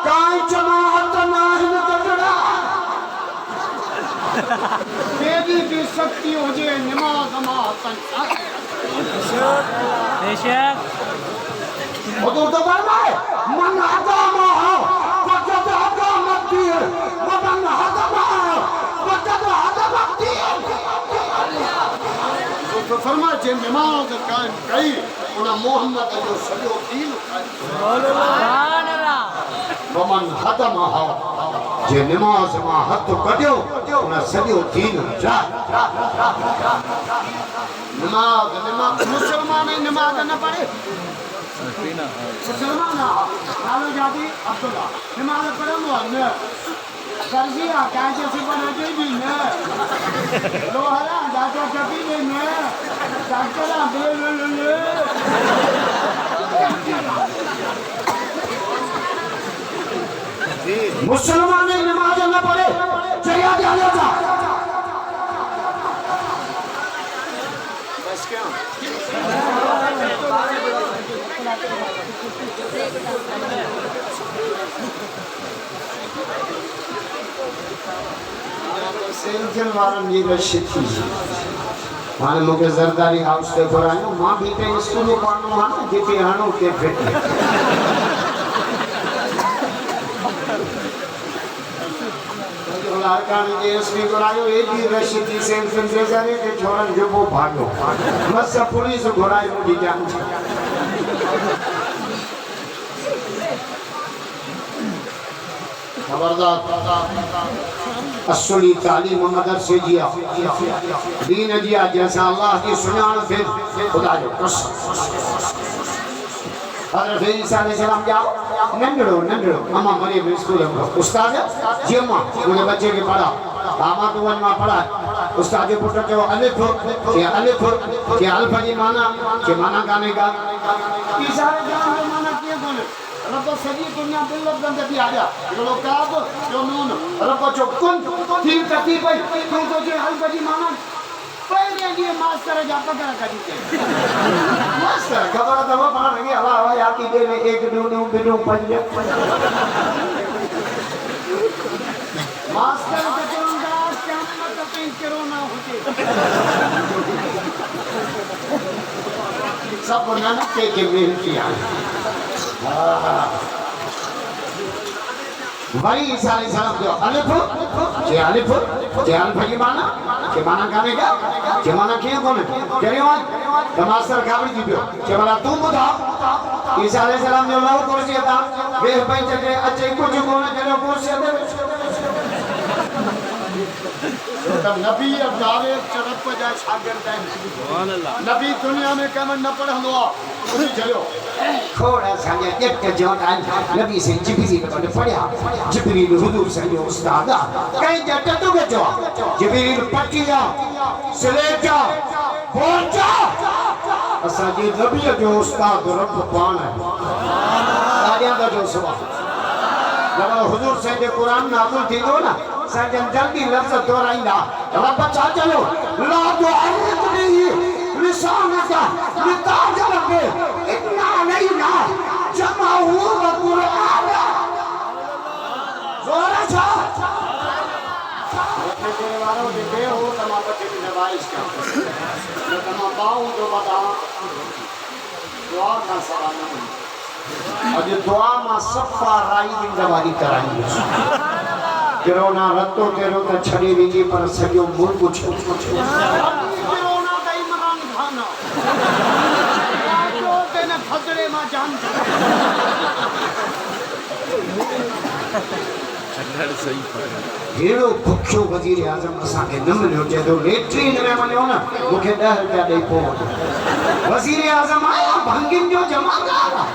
ڪانئچ مان هٿ ناهن ڪڍڻا. ڪيڏي به سختي هجي نماز مان هٿ ناهن بيشڪ. حضور ٿو فرمائي، من اقامها فقد اقام الدين ومن هدمها فقد هدم الدين. حضور ٿو فرمائي جنهن نماز قائم ڪئي ان محمد جو سڄو دين قائم ڪيو. سبحان الله. ومن هدمها جنهن نماز مان هٿ ڪڍيو ان سڄو دين ڊاهي. نماز نماز مسلمان ئي نماز نه پڙهي مسلمان آ نالو جادي عبدالله نماز پڙهندو آ نه درزي آ ڪانچ سبڻ اچي ٿي نه لوهر آ ڏاٽو ٽپي ڏي نه ڊاڪٽر آ بل بل بل. مسلمان ئي نماز نه پڙهي چريا ٿي هليو ڇا؟ بس ڪيان. سينجل وارن جي رش ٿي. هاڻي مون کي زرداري هائوس تي گهرايو. مان به ته اسڪولي ماڻهو آهيان نه، جتي هڻو اتي ڦٽ. لاڙڪاڻي جي ايس پي گهرايو. ايڏي رش ٿي سينجل جي ذريعي تي ڇورن جبو ڀاڳيو. مس پوليس گهرائي منهنجي جان ڇڏائي. خبردار! اصلي تعليم مدرسي جي آ، دين جي آ، جنهن سان الله جي سڃاڻ ٿئي، خدا جو قسم! حضرت عيسيٰ عليه السلام ڄائو، ننڍڙو ننڍڙو، امان مريم اسڪول ۾ استاد، جي امان، منهنجي ٻچي کي پڙهاء، ها امان تون وڃ مان پڙهاء، استاد جي پٽ چيو، الف، چي الف، چي الف جي معنيٰ، چي معنيٰ ڪانهي ڪا. عيسيٰ عليه السلام جو معنيٰ ڪيئن ڪونهي؟ رب سڄي دنيا ٻن لفظن تي بيهاريا، هڪڙو ڪاف، ٻيو نون. رب چيو، ڪن، ٿي ته ٿي پئي، تون ٿو چئين الف جي معنيٰ؟ پهرين ڏينهن ماستر جا پگهر ڪڍي چيائين. ماستر، خبر اٿو پاڻ کي هوا حياتي ڏي ۾ ايڪ ڏون ٻنون پنج. ماستر ته چوندا قيامت تائين ڪرونا هجي. سڀ ننڪي کي محنتي آهن. وري عيسيٰ عليه السلام چيو، الف، چي الف، چي الف جي معنيٰ؟ چي معنيٰ ڪانهي ڪا؟ چي معنيٰ ڪيئن ڪونهي؟ چريو آهين؟ ته ماستر ڪاوڙجي پيو، چي ڀلا تون ٻڌاء؟ عيسيٰ عليه السلام چيو، لهو ڪرسيء تان، ويهه بئنچ تي، اچئي ڪجهه ڪونه جڏهن ڪرسيء تي ويٺو. ڇو ته نبي ڊائريڪٽ رب جا شاگرد آهن. نبي دنيا ۾ ڪنهن وٽ نه پڙهندو آ. ٻڌي ڇڏيو. کوڙ اسان جا ڄٽ چوندا آهن نبي سائين جبريل وٽ پڙهيا، جبريل حضور سائين جو استاد آ، ڪنهن ڄٽ توکي چيو آ جبريل پٽي آ، سليٽ آ، بورچ آ، اسان جي نبيء جو استاد رب پاڻ آهي. ڳالهيان ٿا چئو سبحان جڏهن حضور سائين تي قرآن نازل ٿيندو نه سائين جن جلدي لفظ دهرائيندا رب ڇا چيو لا تحرڪ به لسانک لتعجل به ان علينا جمعه وقرآنه زور آ ڇا؟ مٿي ڪري وارو جي بي هو ته مان پڇي ڏني وائش ڪيان نه ته مان ٻانهون ٿو ٻڌان دعا کان سوا نه وڃي. اڄ دعا مان صفا رائي ونڊ واري ڪرائيندس. ڪرونا رتو تيرو ته ڇڏي ويندي پر سڄو ملڪ ڇڏي. وڏي ڪرونا ته عمران خان آ. چئو ته هن ٿڌڙي مان جان ڇڏائي. ههڙو بکيو وزيراعظم اسان کي نه مليو چئي ٿو ليٽرين ۾ وڃو نه مون کي ڏهه رپيا ڏئي پوء وڃو وزيراعظم آهي يا ڀنگين جو جمعدار آهي.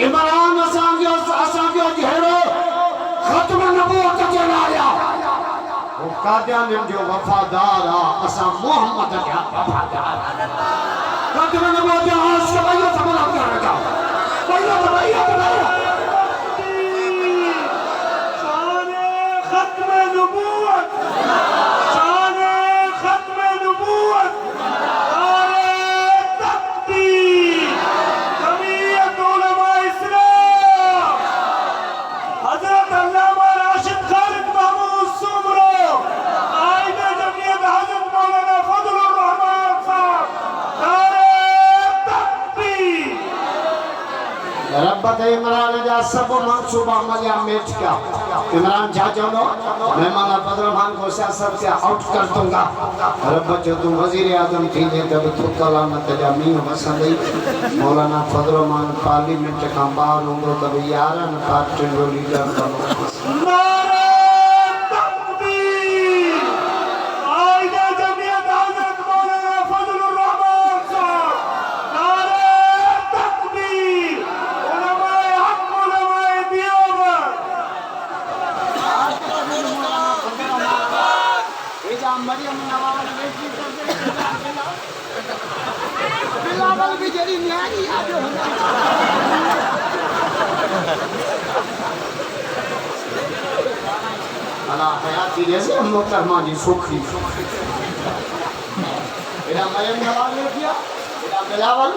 عمران اسان جو اسان جو جهيڙو ختم نبوت جي لاء آ هو قاديانين جو وفادار آ اسان محمد جا وفادار آهيون ختم نبوت جا عاشق ٻئي هٿ بلند ڪرڻ جا ٻئي هٿ ٻئي هٿ ٻئي هٿ. شان ختم نبوت شان ختم نبوت نعرہ تکبیر جمعیت علماء اسلام حضرت علامه راشد خالد محمود سومرو قائد جمعیت حضرت مولانا فضل الرحمان صاحب نعرہ تکبیر. رب ته عمران جا سڀ منصوبا مليا ميٽ ڪيا. عمران ڇا چوندو مين مولانا فضل الرحمان کو سياست سي آئوٽ ڪر دونگا. رب چيو تون وزيراعظم ٿيندين ته به ٿڪ لعنت جا مينهن وسندئي. مولانا فضل الرحمان پارليمينٽ کان ٻاهر هوندو ته به يارهن پارٽين جو ليڊر بڻبو. نعري تڪبير قائد جمعيت حضرت مولانا فضل الرحمان صاحب نعري تڪبير علماء حق علماء ديوبند. مريم نواز ويٺي ته بلاول به جهڙي نياڻي آ جو هن الا حياتي ڏيس محترمه جي سوکڙي. هيڏانهن مريم نواز ويٺي آ هيڏانهن بلاول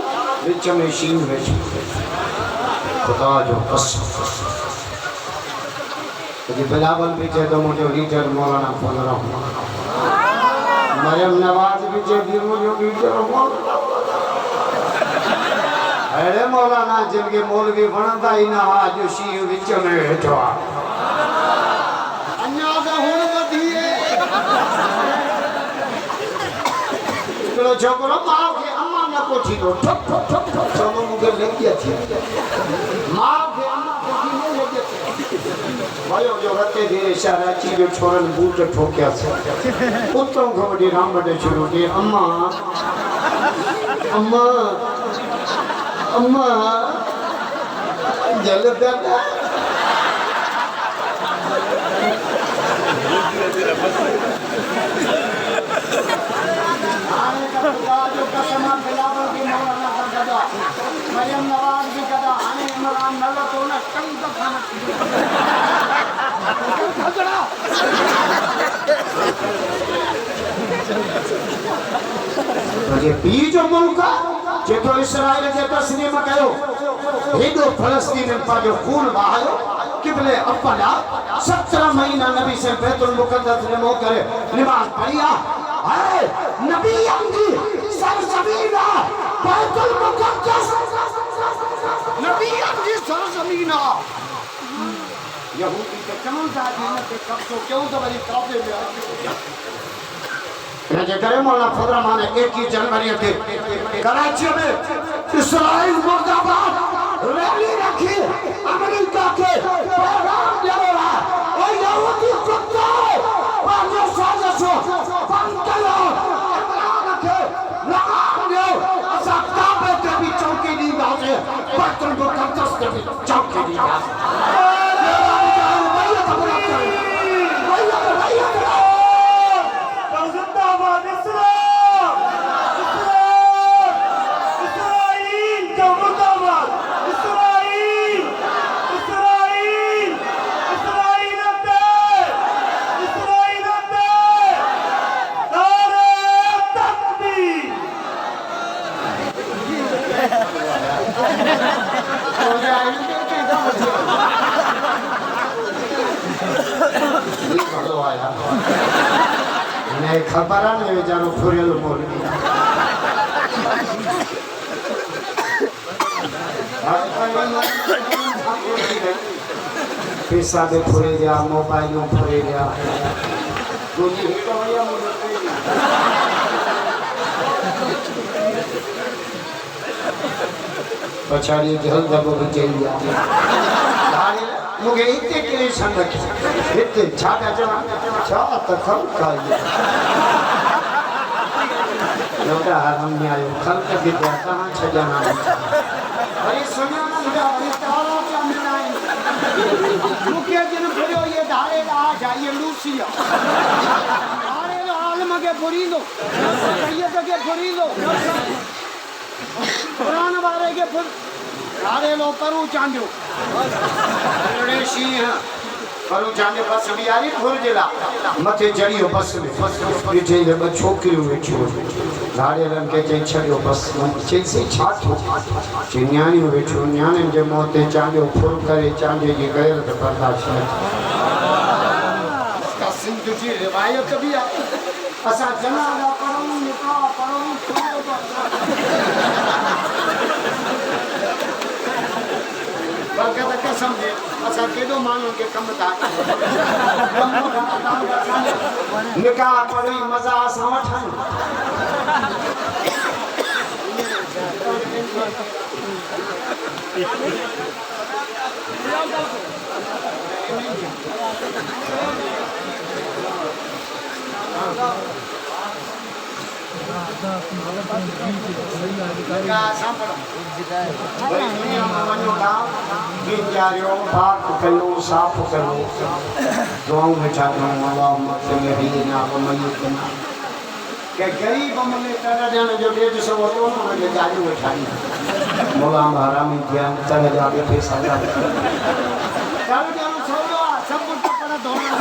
وچ ۾ شينهن ويٺو. خدا جو قسم اڄ بلاول به چئي ٿو منهنجو ليڊر مولانا فضل الرحمان مريم نواز به چئي ٿي منهنجو ليڊر مولانا فضل اهڙي مولانا جن کي مولوي وڻندا ئي نه ها اڄ شينهن وچ ۾ ويٺو آ. اڃا ته هڻ وڌي. هڪڙو ڇوڪرو ماء کي امان نه ڪوٺيندو ٺڪ ٺڪ ٺڪ ٺڪ چوندو مون کي لڄ ٿئي ماء کي امان ڪوٺيندي لڄ ٿئي. ويو جو رتي ڌيري شهر اچي ويو ڇورن بوٽ ٺوڪيس اتئون کان وٺي رانڀٽ شروع ٿي اما اما اما جل پيا نه. هاڻي ته خدا جو قسم آ بلاول به مولانا سان گڏ آ مريم نواز به گڏ آ هاڻي عمران نه لٿو نه ڪنڌ کان تنهنجي پيء جو ملڪ آ، جيترو اسرائيل کي تسليم ڪيو، هيڏو فلسطينين پنهنجو خون وهايو، قبلي اول آ، سترهن مهينا نبي سائين بيت المقدس ڏي منهن ڪري نماز پڙهي آ، هي نبين جي سرزمين آ، بيت المقدس نبين جي سرزمين آ. يهودي ته چون ٿا جي هن تي قبضو ڪيون ته وري ڪعبي ۾ اچو. ان جي ڪري مولانا فضل الرحمان ايڪيهه جنوريء تي ڪراچيء ۾ اسرائيل مرده باد ريلي رکي آمريڪا کي پيغام ڏيڻو آهي اي يهودي ڪتو پنهنجو سازشون بند ڪيو عمران کي لغام ڏيو اسان ڪعبي تي به چوڪي ڏينداسين بيت المقدس تي به چوڪي ڏينداسين. هن کي خبر آ نه ويچارو ڦريل مولوي آ. پيسا به ڦري ويا، موبائلون ڦري ويا. تنهنجي هڪ وئي آ منهنجو ٽي ويا. پڇاڙيء جهل دٻو به چئي ويا. ڌاڙيل مون کي هتي ڪري سنگ رکيو. هتي ڇا پيا چوان؟ ڇا ته خلق آئي آهي. لوٽا حرامي آهيو، خلق کي پيا توهان ڇڄڻا آهيو. وري سڃاڻن پيا، وري تارا پيا ملائين. مون کي جن ڦريو اهي ڌاڙيل آ ڇا؟ اهي لوسي آ. ڌاڙيل عالم کي ڦريندو، سيد کي ڦريندو. قرآن واري کي ڦر ڌاڙيلو پرو چانڊيو. اڙي شينهن پرو چانڊيو بس بيهاري ڦر جي لا مٿي چڙهي ويو بس ۾ ڏٺئي ته ٻه ڇوڪريون ويٺيون هيون ڌاڙيلن کي چئي ڇڏيو بس مان چئي سائين ڇا ٿيو چئي نياڻيون ويٺيون نياڻين جي منهن تي چانڊيو ڦر ڪري چانڊيي جي غيرت برداشت نه ٿي. ڪا سنڌ جي روايت به آهي. اسان جنازا پڙهون، نڪاح پڙهون، ڦريو به اسان کي. برڪت قسم جي اسان ڪيڏو ماڻهن کي ڪم ٿا ڏيون. ڪم کان علاوه اسان جو نڪاح پڙهي مزا اسان وٺ آهن. وري دنيا مان وڃو ٿا، دين ڏياريو، پاڪ ڪيو، صاف ڪيو، دعائون ويٺا ڏيون، اللهم اغفر لحينا وميتنا. ڪنهن غريب ملي تڙ ڏيڻ جو ڏيڍ سئو ورتو نه ان کي گاريون ويٺا ڏين. ملان به حرامي ٿيا آهن، تڙ جا به پئسا ٿا وٺن. تڙ ڏيڻ سولو آهي، سڀ ڪپڙا ڌوئڻ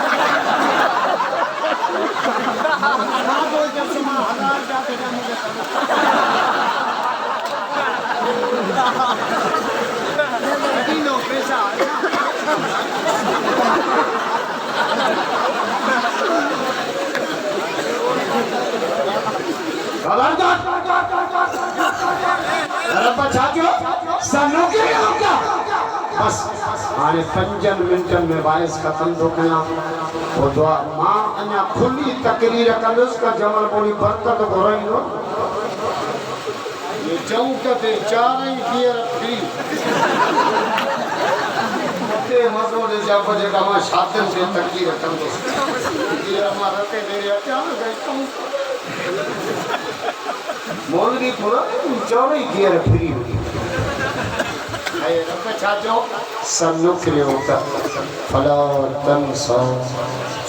مان به چيس مان هزار رپيا ٿو ڏيان مون کي تڙ ڏيندو پئسا. خبردار! رب ڇا چيو؟ سنقرئک بس هاڻي پنجن منٽن ۾ واعظ ختم ٿو ڪيان. پوء دعا مان اڃا کلي تقرير ڪندس ته جمل مولوي برڪت گهرائيندو. هي چونڪ تي چارئي گيئر ڦري اتي مزو ڏجان پوء جيڪا مان شادين تي تقرير ڪندس. گيئر مان رتي ڀيري اچان نه سائين چونڪ تي مولوي گهرائي چارئي گيئر ڦري وڃي. اي رب ڇا چيو؟ سنقرئک فلا تنسيٰ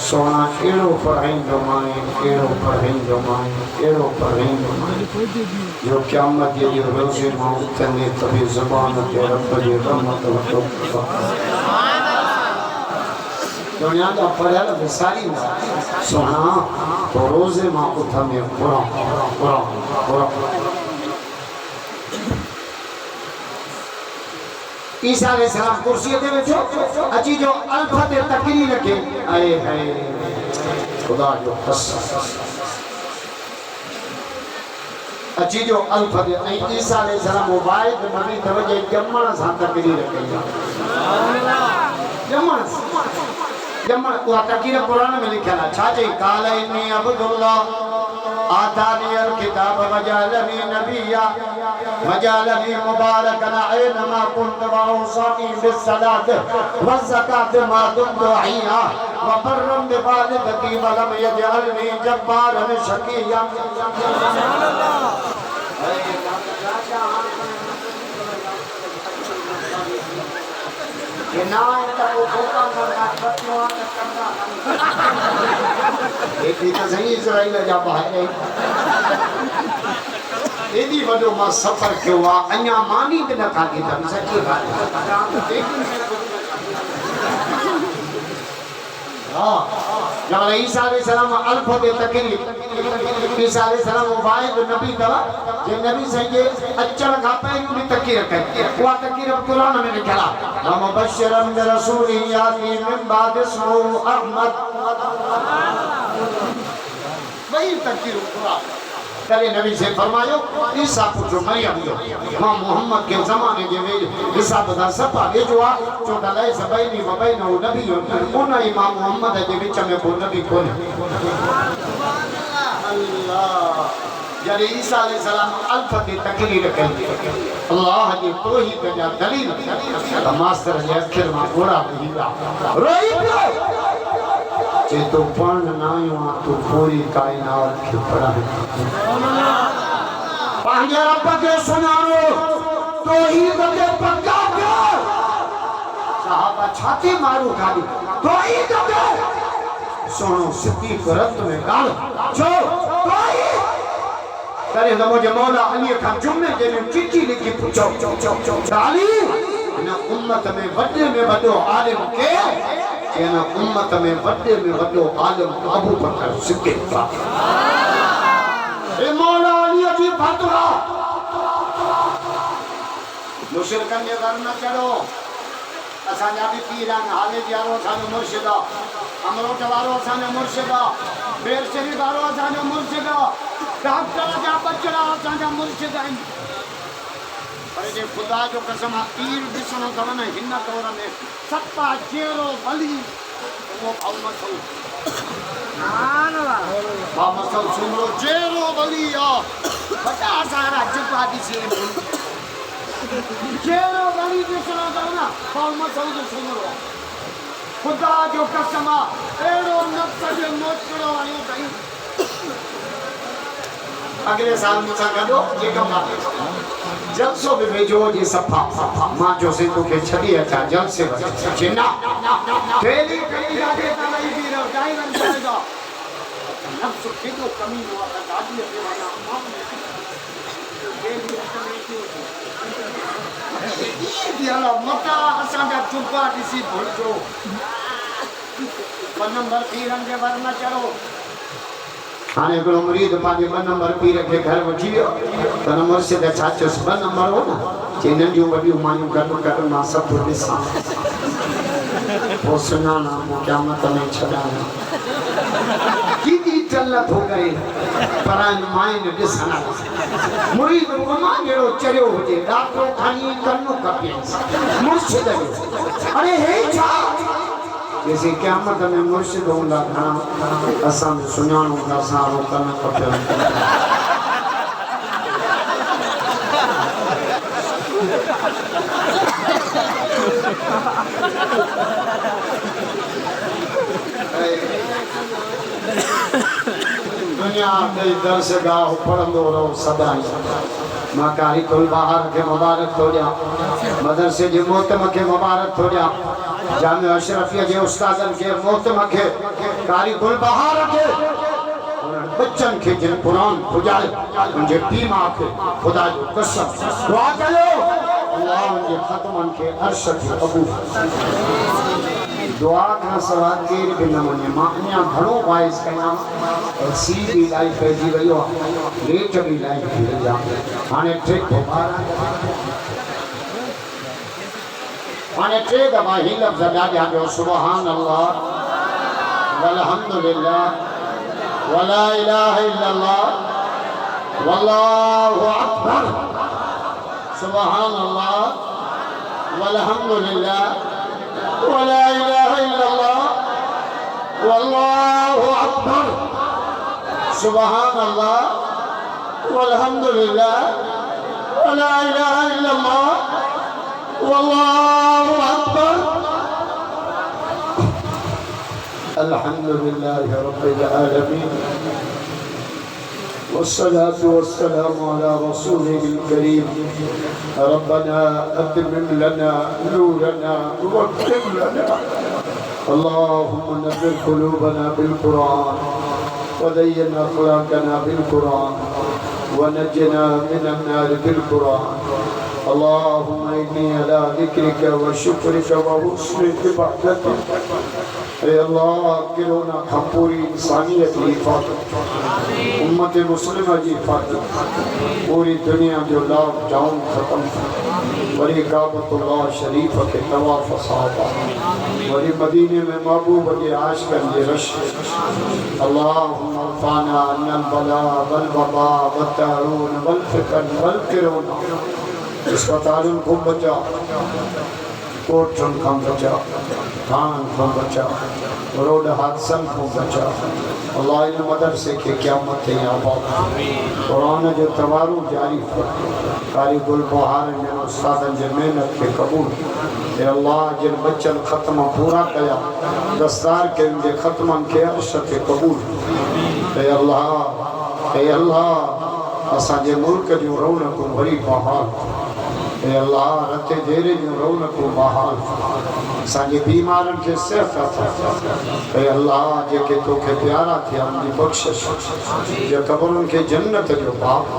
سهڻا اهڙو پڙهائيندومانء، اهڙو پڙهائيندومانء، اهڙو پڙهائيندومانء جو قيامت جي ڏينهن روزي مان اٿندين ته به زبان تي رب جي رحمت وٽو دنيا جا پڙهيل وساريندا، سهڻا تو روزي مان اٿندين قرآن، قرآن، قرآن. عيسيٰ عليه السلام ڪرسيء تي ويٺو، اچي جو الف تي تقرير ڪئي، اي هي خدا جو قسم! اچي جو الف تي ۽ عيسيٰ عليه السلام واحد نبي اٿو جنهن ڄمڻ سان تقرير ڪئي آهي. ڄمڻ سان، ڄمڻ، اها تقرير قرآن ۾ لکيل آهي، ڇا چئي؟ قال اني عبد الله آتاني الڪتاب وجعلني نبيا. وجعلني مبارڪا اينما ڪنت واوصاني بالصلوة والزڪاة ما دمت حيا وبرا بوالدتي ولم يجعلني جبارا شقيا. ايڏي وڏو مان سفر ڪيو آ اڃا ماني به نه کاڌي اٿم سچي ڳالهه ها جڏهن عيسيٰ عليه السلام الف تي تقرير عيسيٰ عليه السلام واحد نبي اٿو جنهن نبي سائين جي اچڻ کان پهريون به تقرير ڪئي اها تقرير به قرآن ۾ لکيل آ ومبشرا برسول ياتي من بعد اسمه احمد ٻئي تقريرون قرآن تڏهن نبي سائين فرمايو، عيسيٰ پٽ مريم جو مان محمد کي زماني جي حساب سان صفا ويجهو آ، ڇو ته ليس بيني وبينه نبي ان ۽ مان محمد جي وچ ۾ ڪو نبي ڪونهي. الله جڏهن عيسيٰ عليه السلام الف تي تقرير ڪئي الله جي توحيد جا دليل ته ماستر جي اکين مان ڳوڙها وهي ويا روئي پيو. چي تون پڙهڻ نه آيو آن تون پوري ڪائنات کي پڙهائين. پنهنجي رب کي سڃاڻو توحيد تي پڪا ٿيو. صحابه ڇاتي مارون کاڌي توحيد تي. سهڻو صديق رت ۾ ڳاڙهو ڇو توحيد. تڏهن ته منهنجي مولا علي کان جمعي جي ڏينهن چٺي لکي پڇيو ته علي! هن امت ۾ وڏي ۾ وڏو عالم ڪير؟ چي هن امت ۾ وڏي ۾ وڏو عالم ابوبڪر صديق آهي. هي مولا علي جي فتويٰ. مشرڪن جي ور نه چڙهو. اسان جا به پير آهن، هاليجي وارو اسان جو مرشد آ، امروٽ وارو اسان جو مرشد آ، ٻير شريف وارو اسان جو مرشد آ، ڊاڪٽر جا ٻچڙا اسان جا مرشد آهن. پر جي خدا جو قسم آ پير ڏسڻو اٿو نه هن دور ۾ صفا جهڙو ولي اهو ڀائو مسعود. ڀاء مسعود سومرو جهڙو ولي آ. وڏا سارا جبا ڏسي ۽ ڀلجي ويا. جهڙو ولي ڏسڻو اٿو نه ڀاء مسعود سومرو آ. خدا جو قسم آ اهڙو نفس جو موچڙو هنيو اٿئي. اڳلي سال مون سان گڏ هو جيڪب آباد جلسو به ويجهو هجي صفا مان چيوسين توکي ڇڏي اچان جلسي وٽ چي نه ٿيلهي کڻي گاڏيء تان لهي بيهي رهيو. ڊرائيور چوي ٿو ته نفس ڪيڏو ڪمينو آ ته گاڏيء تي وڃان مان ٿيلهي هٿ ۾ ڪيئن ٿي ائين ٿي هلو متان اسان جا جبا ڏسي ڀلجو. ٻه نمبر پيرن جي ور نه چڙهو. هاڻي هڪڙو مريد پنهنجي ٻه نمبر پير کي گهر وٺي ويو ته ان مرشد ڇا چيس ٻه نمبر هو نه چي ننڍيون وڏيون مايون گڏ ڪر مان سڀ ڏسان پوء سڃاڻان پوء قيامت ۾ ڇڏايان. ڪيڏي ٽل ٿو ڪري پراين ماين ڏسڻ لاء. مريد رڳو مان جهڙو چريو هجي ڏاٽو کڻي ڪن ڪپيائينس مرشد جو اڙي هي ڇا؟ جيسين قيامت ۾ مرشد هوندا گهڻا، اسان به سڃاڻون ته اسان وارو ڪن ڪپيل ڪونهي. دنيا تي درسگاهه پڙهندو رهو سدائين. مان قاري گل بهار کي مبارڪ ٿو ڏيان. مدرسي جي مهتم کي مبارڪ ٿو ڏيان. جامعه اشرفيه جي استادن کي، مهتم کي، قاري گل بهار کي، انهن ٻچن کي جن قرآن پڄايو، ان جي پيء ماء کي خدا جو قسم دعا ڪيو الله ان جي ختمن کي عرش تي قبول فرمائي. دعا کان سوا ڪير به نه وڃي. مان اڃا گهڻو واعظ ڪيان پر سيء به الائي پئجي ويو آ، ليٽ به الائي ٿي وئي آ. هاڻي ٽي 12 هاڻي ٽي دفعا هي لفظ ڏاڏيان جو سبحان الله والحمد لله ولا اله الا الله والله اڪبر سبحان الله والحمد لله ولا اله الا الله والله اڪبر سبحان الله والحمد لله ولا اله الا الله والله اڪبر. الحمد لله رب العالمين والصلاة والسلام على رسوله الڪريم ربنا اتمم لنا نورنا واغفر لنا اللهم نور قلوبنا بالقرآن وزين اخلاقنا بالقرآن ونجنا من النار بالقرآن اللهم اني علي ذڪرڪ وشڪرڪ وحسن عبادتڪ اي الله ڪرونا کان پوري انسانيت جي حفاظت امت مسلمه جي حفاظت پوري دنيا جو لاڪ ڊائون ختم وري ڪعبة الله شريف کي طواف صاحب وري مديني ۾ محبوب جي عاشقن جي رش اللهم ارفعنا عنا البلاء والوباء والطاعون والفتن والڪرونا اسپتالن کان بچا ڪورٽن کان بچا ٿاڻن کان بچا روڊ حادثن کان بچا الله ان مدرسي کي قيامت تائين آباد ڪر قرآن جو توارو جاري فرما قاري گل بهارن جن استادن جي محنت کي قبول اي الله جن ٻچن ختم پورا ڪيا دستار ڪين جي ختمن کي عرش تي قبول اي الله اي الله اسان جي ملڪ جون رونقون وري بحال ڪر اي الله رتي ديري جون رونقون بحال ڪر اسان جي بيمارن کي صحت عطا ڪر اي الله جيڪي توکي پيارا ٿيا ان جي بخشش جي قبرن کي جنت جو باغ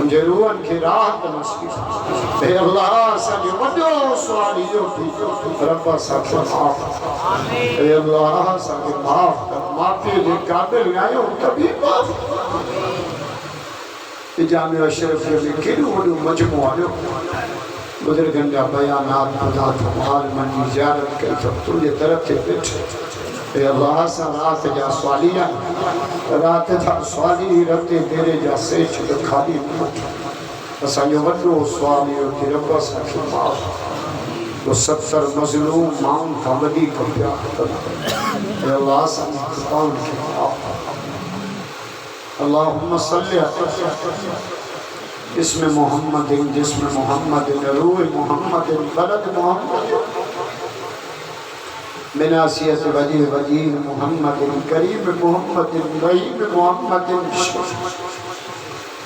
ان جي روحن کي راحت نصيب ڪر اي الله اسان جو وڏو سوال اهو ٿي رب اسان کي معاف ڪر اي الله اسان کي معاف ڪر معافي جي قابل ناهيون ته به معاف ڪر. هي جامع اشرفيه ۾ ڪيڏو وڏو مجمعو آيو. بزرگن جا بيانات ٻڌا اٿم، عالمن جي زيارت ڪئي اٿم، تنهنجي در تي ويٺي اي الله اسان رات جا سوالي آهيون، رات جا سوالي رتي ديري جا سيٺ به خالي نه وٺن. اسان جو وڏو سوال اهو ٿي رب اسان کي معاف ڪر 70 مظلوم مائن کان وڌيڪ پيار ڪندا اي الله اسان جي خطائن کي معاف ڪر اللهم صل اسم محمد جسم محمد روح محمد بلد محمد بناصية وجه وجيه محمد قريب محمد رحيم محمد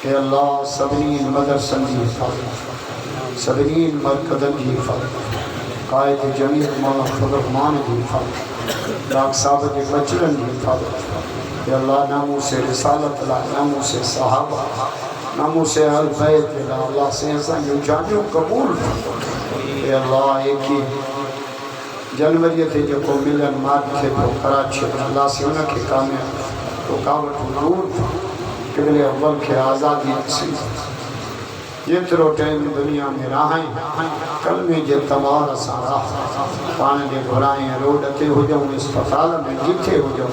اي الله سڀني مدرسن جي حفاظت فرما سڀني مرڪزن جي حفاظت فرما قائد جميعت مولانا فضل الرحمان جي حفاظت فرما ڊاڪٽر صاحب جي ٻچڙن جي حفاظت فرما اي الله ناموس رسالت لاء ناموس صحابه ناموس اهل بيت لاء الله سائين اسان جون جانيون قبول فرما اي الله ايڪيهه جنوري تي جيڪو ملن مارچ ٿئي پيو ڪراچيء ۾ الله سائين ان کي ڪامياب رڪاوٽون دور فرما قبلي اول کي آزادي نصيب فرما جيترو ٽيم دنيا ۾ رهائين ڪلمي جي تمار سان راه پاڻ ڏي گهرائين روڊ تي هجون اسپتال ۾ جٿي هجون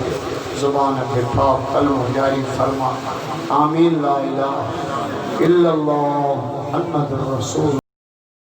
زبان تي پاڪ ڪلمو جاري فرما آمين لا اله الا الله محمد رسول.